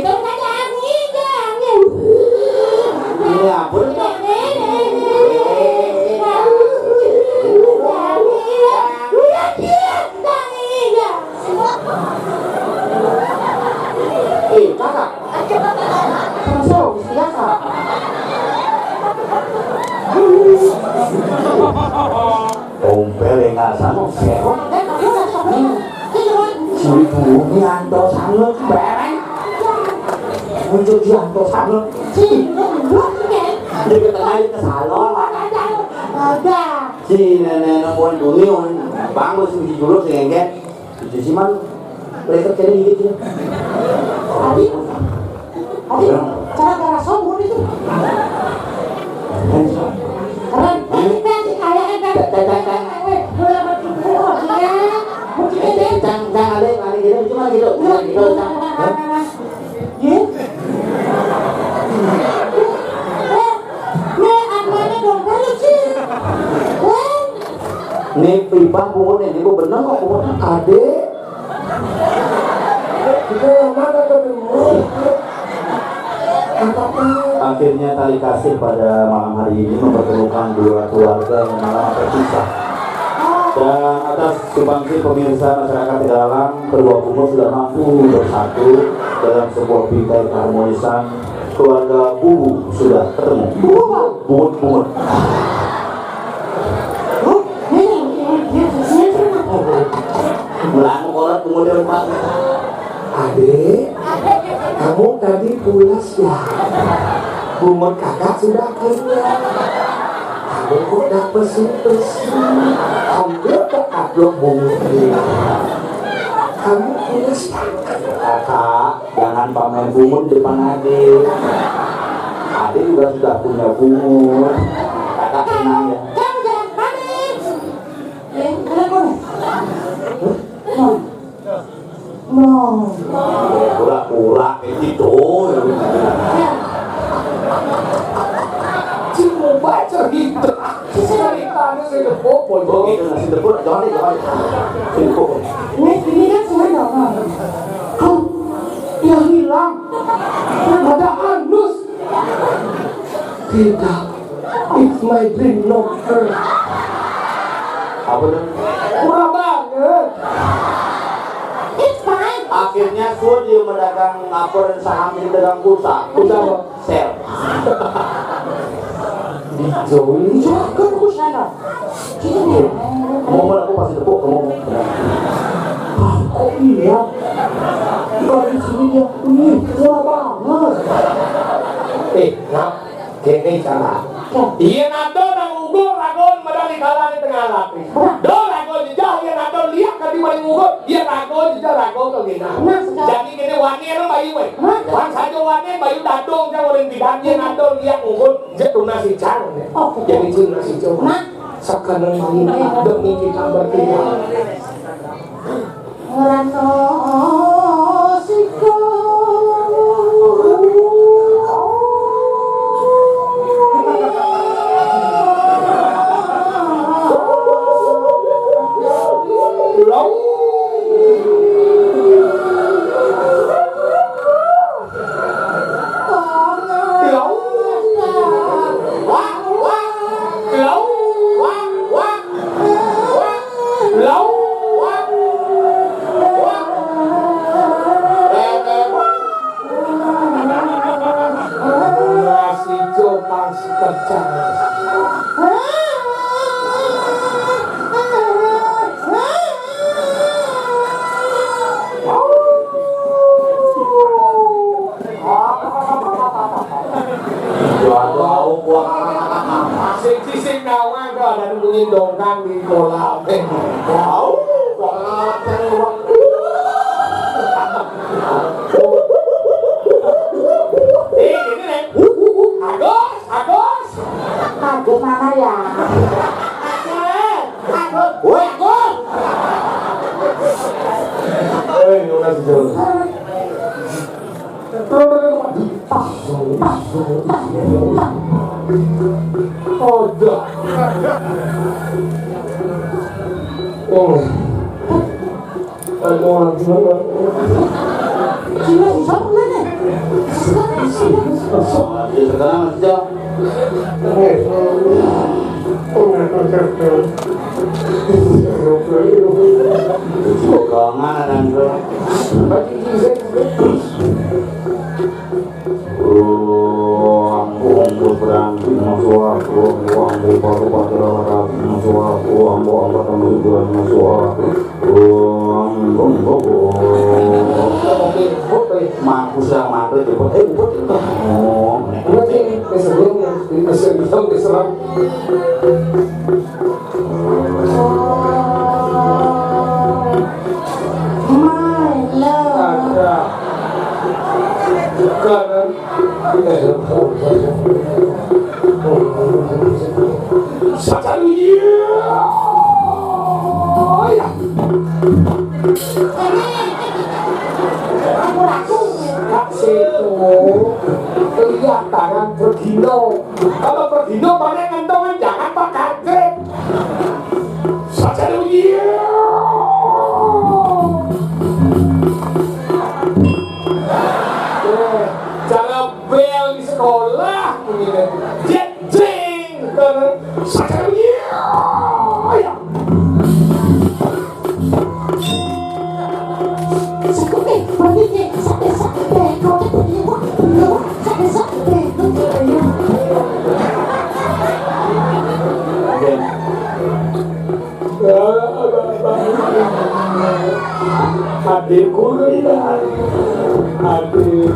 Dani, Dani. Ini ampun. Eh, kakak. Masuk, silakan. Ompel yang nggak sama, serok. Sini dulu, Yanto Sanget, bereng. Muncul Yanto Sanget. Sini, dulu, sini. Dia ke tengah, dia ke salon. Ada. Sini, nenek, nenek, wan, dunia, wan. Bang, gue sih dulu, sih, enggak. Itu sih, man. Leher kene gigit ya. Adi, Adi, cara cara sombong itu. Keren. Ini kan si kaya kan. Teng, teng, teng, teng. Eh, bola bertiga, oh, iya. Mungkin Eh, ini. Cang, cang, alik, alik gitu, cuma gitu, cuma gitu, cang. Hah? Ye? Eh, ye, apanya dong, perlu sih. Eh? Ini pipa pungut ini, bu, bener kok pungut. Ade. Kita yang mana tuh? Akhirnya tali kasih pada malam hari ini mempertemukan dua keluarga yang lama terpisah. Dan atas sumbangsi pemirsa masyarakat Tegalang, kedua bungut sudah mampu bersatu dalam sebuah bingkai keharmonisan. Keluarga Bungut sudah ketemu. Bungut, Bang. Bungut, bungut. Hah? Ini, ini, ini, ini, ini. Melangkah orang bungut yang empat. Adik, kamu tadi pulas ya? Bungut kakak sudah kenyang. Kamu kok dak pesu-pesu? Ambil tak kaplok bungut ini. Kamu pulas ya? Kakak, jangan pamer bungut di depan adik. Adik juga sudah punya bungut. Kakak tenang ya. Kamu jangan pamer. Ya, kenapa? Hah? No. Pura-pura kayak gitu. Cuma baca gitu. Ceritanya saya udah popol. Oh, gitu, nasi tepuk, jangan deh, jangan deh. Sini, popol. Ini, ini kan semua dong. Kau, dia hilang. Ada anus. Tidak. It's my dream, not her. Apa tuh? Murah banget. It's fine. Akhirnya suruh dia medagang apa dan saham, dia dagang pulsa. Pulsa apa? Sel. Dijauhin. Dijauhin pulsa. Mau, mau, aku pasti tepuk kamu. Ah, kok iya? Kalau di sini dia, ini murah banget. Eh, nah, kéné cara. Yén ada nang uga raga medal di kalangan tengah latih. Do raga jejeh, yén ada liak kadi maring uga, yén raga jejeh raga kawinang. Jani kéné wani ana bayu wé. Wan saja wani bayu dadong jang uring bidan, yén ada liak uga, jek tunas ical. Jadi tunas ical. Sakana main demi kita bertiga. Ngrasosika. Lau. Lau. Wak, wak. Lau. Wak, wak. Wak. Lau. Wak. Wak. Nasi jopang sekejap. Waduh, wah. Sing, sing, sing, nawang, kok ada bunyi dongkang di kolam. Wow, wah, wah. Eh, ini, nih. Agus, Agus. Agus mana ya? Agus, Agus. Woi, Agus. Eh, ini udah sejauh. Ada. Oh. Ayo, orang gimana? Gimana, siapa mana? Sekarang aja. Oke. Oke, oke, oke. Kok mana, Bro? Om Om Putrang Bhima Swaha, Om Om Bupati Bupati Rawata Bhima Swaha, Om Om Patang Bhima Swaha, Om Om Om. Mampus ya, mampus, cepet. Eh, cepet, cepet. Oh, ini. Ini sih, ini sebelum, ini sebelum diserang. My love. Ada. Bukan. Saja lu, iya. Oh, ya. Aku langsung. Kak Seto, lihat tangan Bergino. Kalau Bergino paling ngentongan jangan pakai grip. Saja lu, iya. Eh, cara bel di sekolah, begini. Jet, jing, saja lu, iya. Aduh.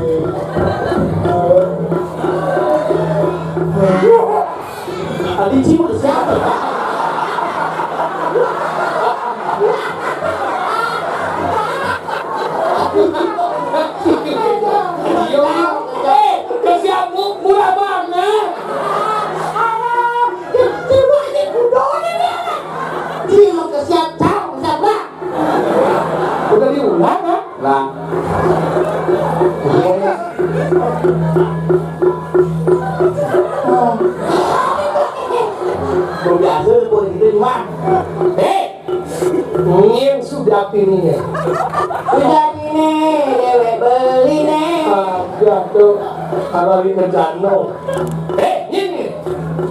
Tadi cium ke siapa? Iya. Eh, ke siapa? Murah banget. Alah, itu aja kudonya dia. Dia mau ke siapa? Siapa? Udah diulang, kan? Lah. Belum biasa udah boleh gitu, Wan. Eh, nyén sudah ini ya. Sudah ini, dewek beli nih. Ah, ya tuh, kalau di kerjaan lo. Eh, ini,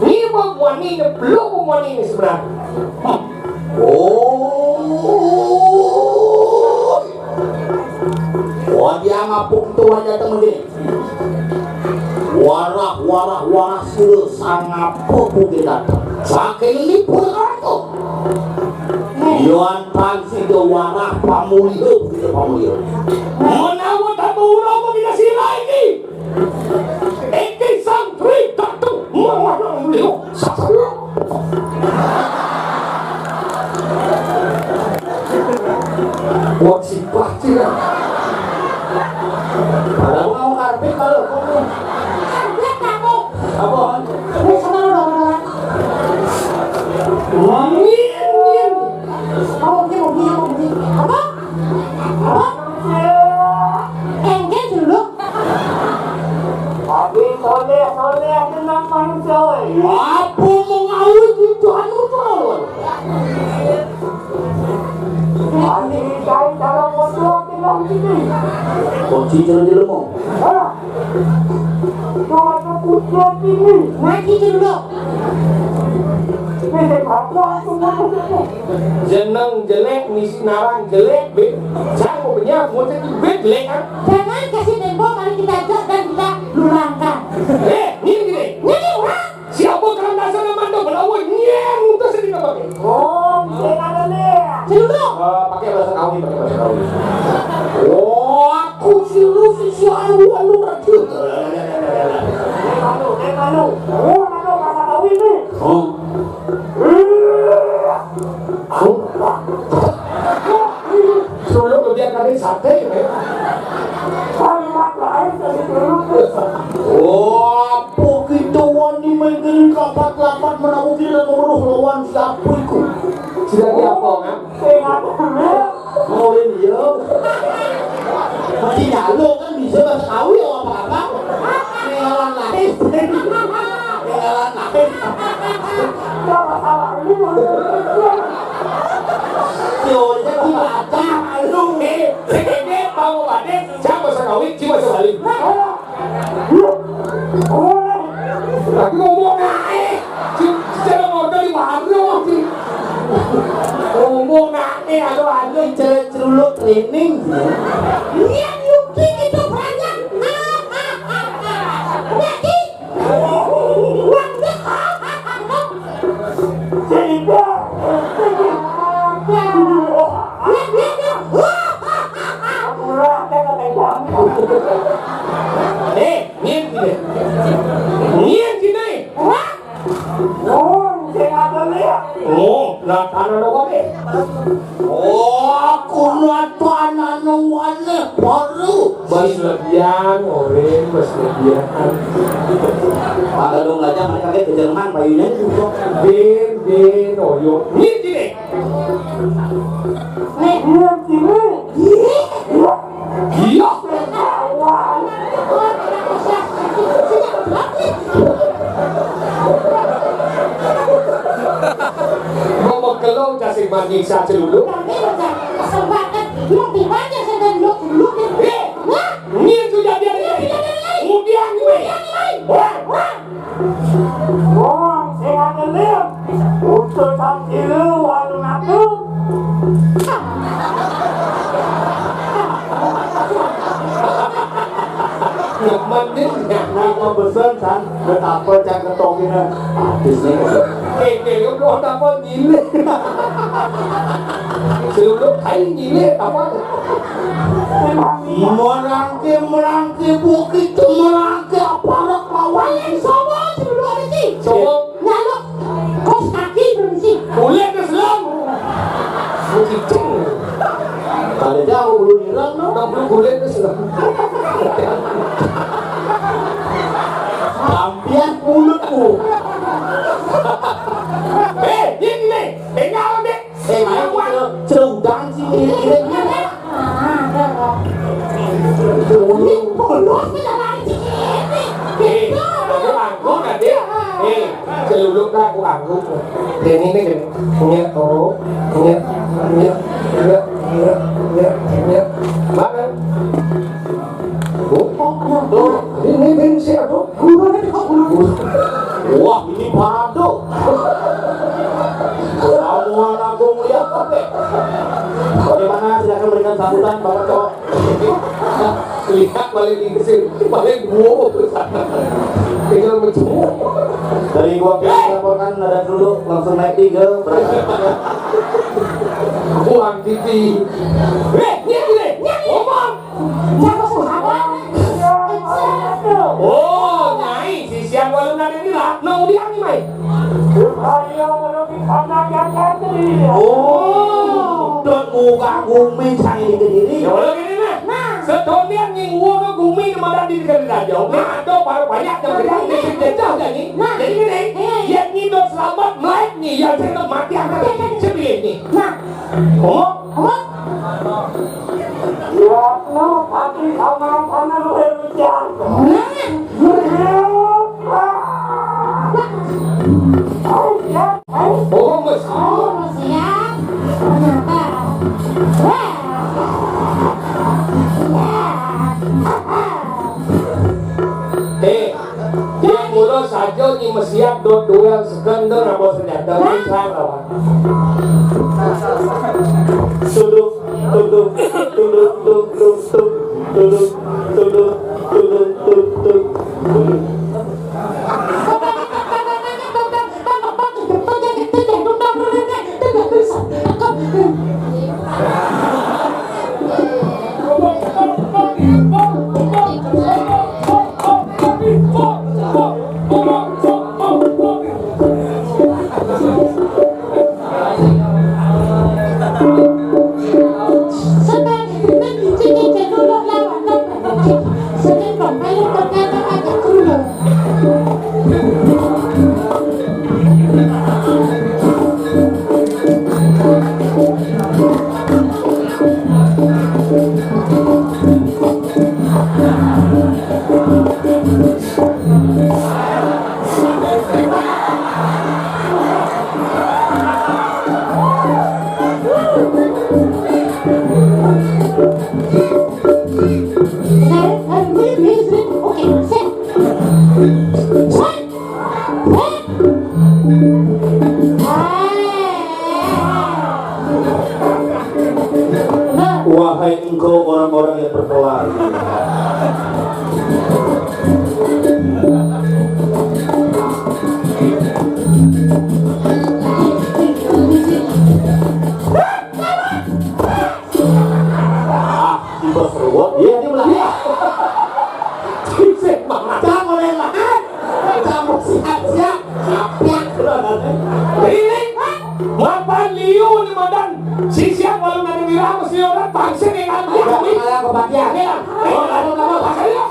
ini mau buat ini, belum mau ini sebenarnya. Hmm. Oh. Wah, dia ngapuk itu wajah temen dia. Warah, warah, warah sila sangapa pugi dateng. Saking lipur aku. Yoan pang sida warah pamuliha, sida pamuliha. Menawa tanpa urama kita sila iki. Iki santri datu mawar mulia. Wah, sipah sih. Padahal mau karpet kalau kamu. Karpet kamu. Apa? Ini sama lo dong, orang. Wangi, wangi. Mau bunyi, mau bunyi, mau bunyi. Apa? Apa? Engke dulu. Abi soleh, soleh, tenang manusia, woi. Apa mau ngawur gitu, anu tuh? Ani cai cara bodoh tinggal sini. Kunci cara jelema. Hah? Itu ada kunci sini. Ngaji dulu. Ini apa aku mau. Jeneng jelek, misi narang jelek, be. Jangan mau benyap, mau jadi be jelek, kan? Jangan kasih tempo, mari kita ajak dan kita lurangkan. Eh, ini gini. Ini orang. Siapa kerang dasar nama anda belawan nyeng, udah sedih apa, be? Oh, bisa ada nih. Dulu. Eh, pakai bahasa Kawi, pakai bahasa Kawi. Oh, aku si lu si si anu anu raja. Eh, malu, eh, malu. Oh, malu bahasa Kawi nih. Oh. Suruh kerja kali sate, ya. Kalimat lain dari dulu. Oh, apa kita wani main lapat-lapat menawa kita meruh lawan siapa itu? Sudah di apa, kan? Tengah dulu. Mau ini ya. Masih nyalo kan bisa bahasa Kawi ya apa-apa. Kenalan lain. Kenalan lain. Yo, jadi baca lu. Eh, sing ini mau balik, siapa sing kawin, siapa sing balik? Aku ngomong ae. Si, si cara ngomong di warung, si. Ngomong ae, aduh, aduh, celek celuluk training. Iya, Yuki itu banyak. Yuki. Eh, nyén sini. Nyén sini. Oh, sing ada lihat. Oh, lah tanah lo kabeh. Oh, aku nata anane wane baru. Mas lebihan, oren, mas lebihan. Pak Gadong Gajah, mereka ke Jerman, bayunya juga. Din, din, oyo. Ini gini. Nek, iya, gini. Iya. Iya. Ngomong kelong kasih mandi saja dulu. Kesempatan, lu dibaca sampai dulu, dulu. Eh, wah. Ini sudah dia. Iya, iya, iya, iya. Kemudian gue. Iya, iya, iya. Wah, wah. Wong sing ngandelin, utusan ilu warung aku. Mending ya, apa pesen, San? Betapa cang ketoknya. Artisnya. Oke, lu mau apa gile? Seluluk kain gile apa? Merangke, merangke bukit, merangke aparek lawan. Paling sobo seluluk ada sih. Sobo. Nyaluk kos kaki belum sih. Kulit ke selam. Kucing. Ada jauh belum hilang no. Nang belum kulit ke selam. Lampian mulutmu. Eh, ini nih. Tinggal deh. Eh, main gitu. Celudang sih, ini, ini, ini. Ini polos, eh, aku anggur nanti. Eh, celuluk dah aku anggur. Ini nih, gini. Ini, oh, ini, ini, ini, ini, ini, ini. Makan. Tuh, tuh, ini, ini siap, tuh. Wah, ini parado. Assalamualaikum, lihat apa? Bagaimana? Silakan berikan sambutan, Bapak Cowok. Lihat paling di sini, paling gua. Tinggal menjenguk. Dari gua laporkan ada dulu, langsung naik tiga, berangkat. Buang T V. Eh, ini, ini, ini, ngomong. Oh, Nyai, sisian walu nade nira, nang udiang ni mai. Oh, dot muka gumi cai di kediri. Ya, walau gini nah. Nah. Setonian nying uwa ke gumi ke madan di negeri raja. Nah, ada para banyak yang beri di jejak jadi. Nah. Jadi gini, iya, iya, yang ngido selamat, melek nih, yang saya mati angkat. Iya, iya, iya. Sini nih. Nah. Oh, oh. Ya, no, tapi sama-sama lu hujan. Nah. Oh, Mas. Oh, Mas, ya. Kenapa? Wah. Eh, yang mula saja ni mesiap dot duel sekender apa senjata. Hah? Ini salah, Pak. Tunduk, tunduk, tunduk, tunduk, tunduk, tunduk, tunduk, tunduk, tunduk, tunduk. Wahai engkau orang-orang yang berkelahi. Tiba seruat, iya, dia belah. Campur yang lain. Campur siap-siap. Siap. Ini, mapan liu ni madan. Sisian walu nade nira, mesti orang pangsit yang lain. Ada, ada kebahagiaan. Ya. Eh, ada nama pangsit ya.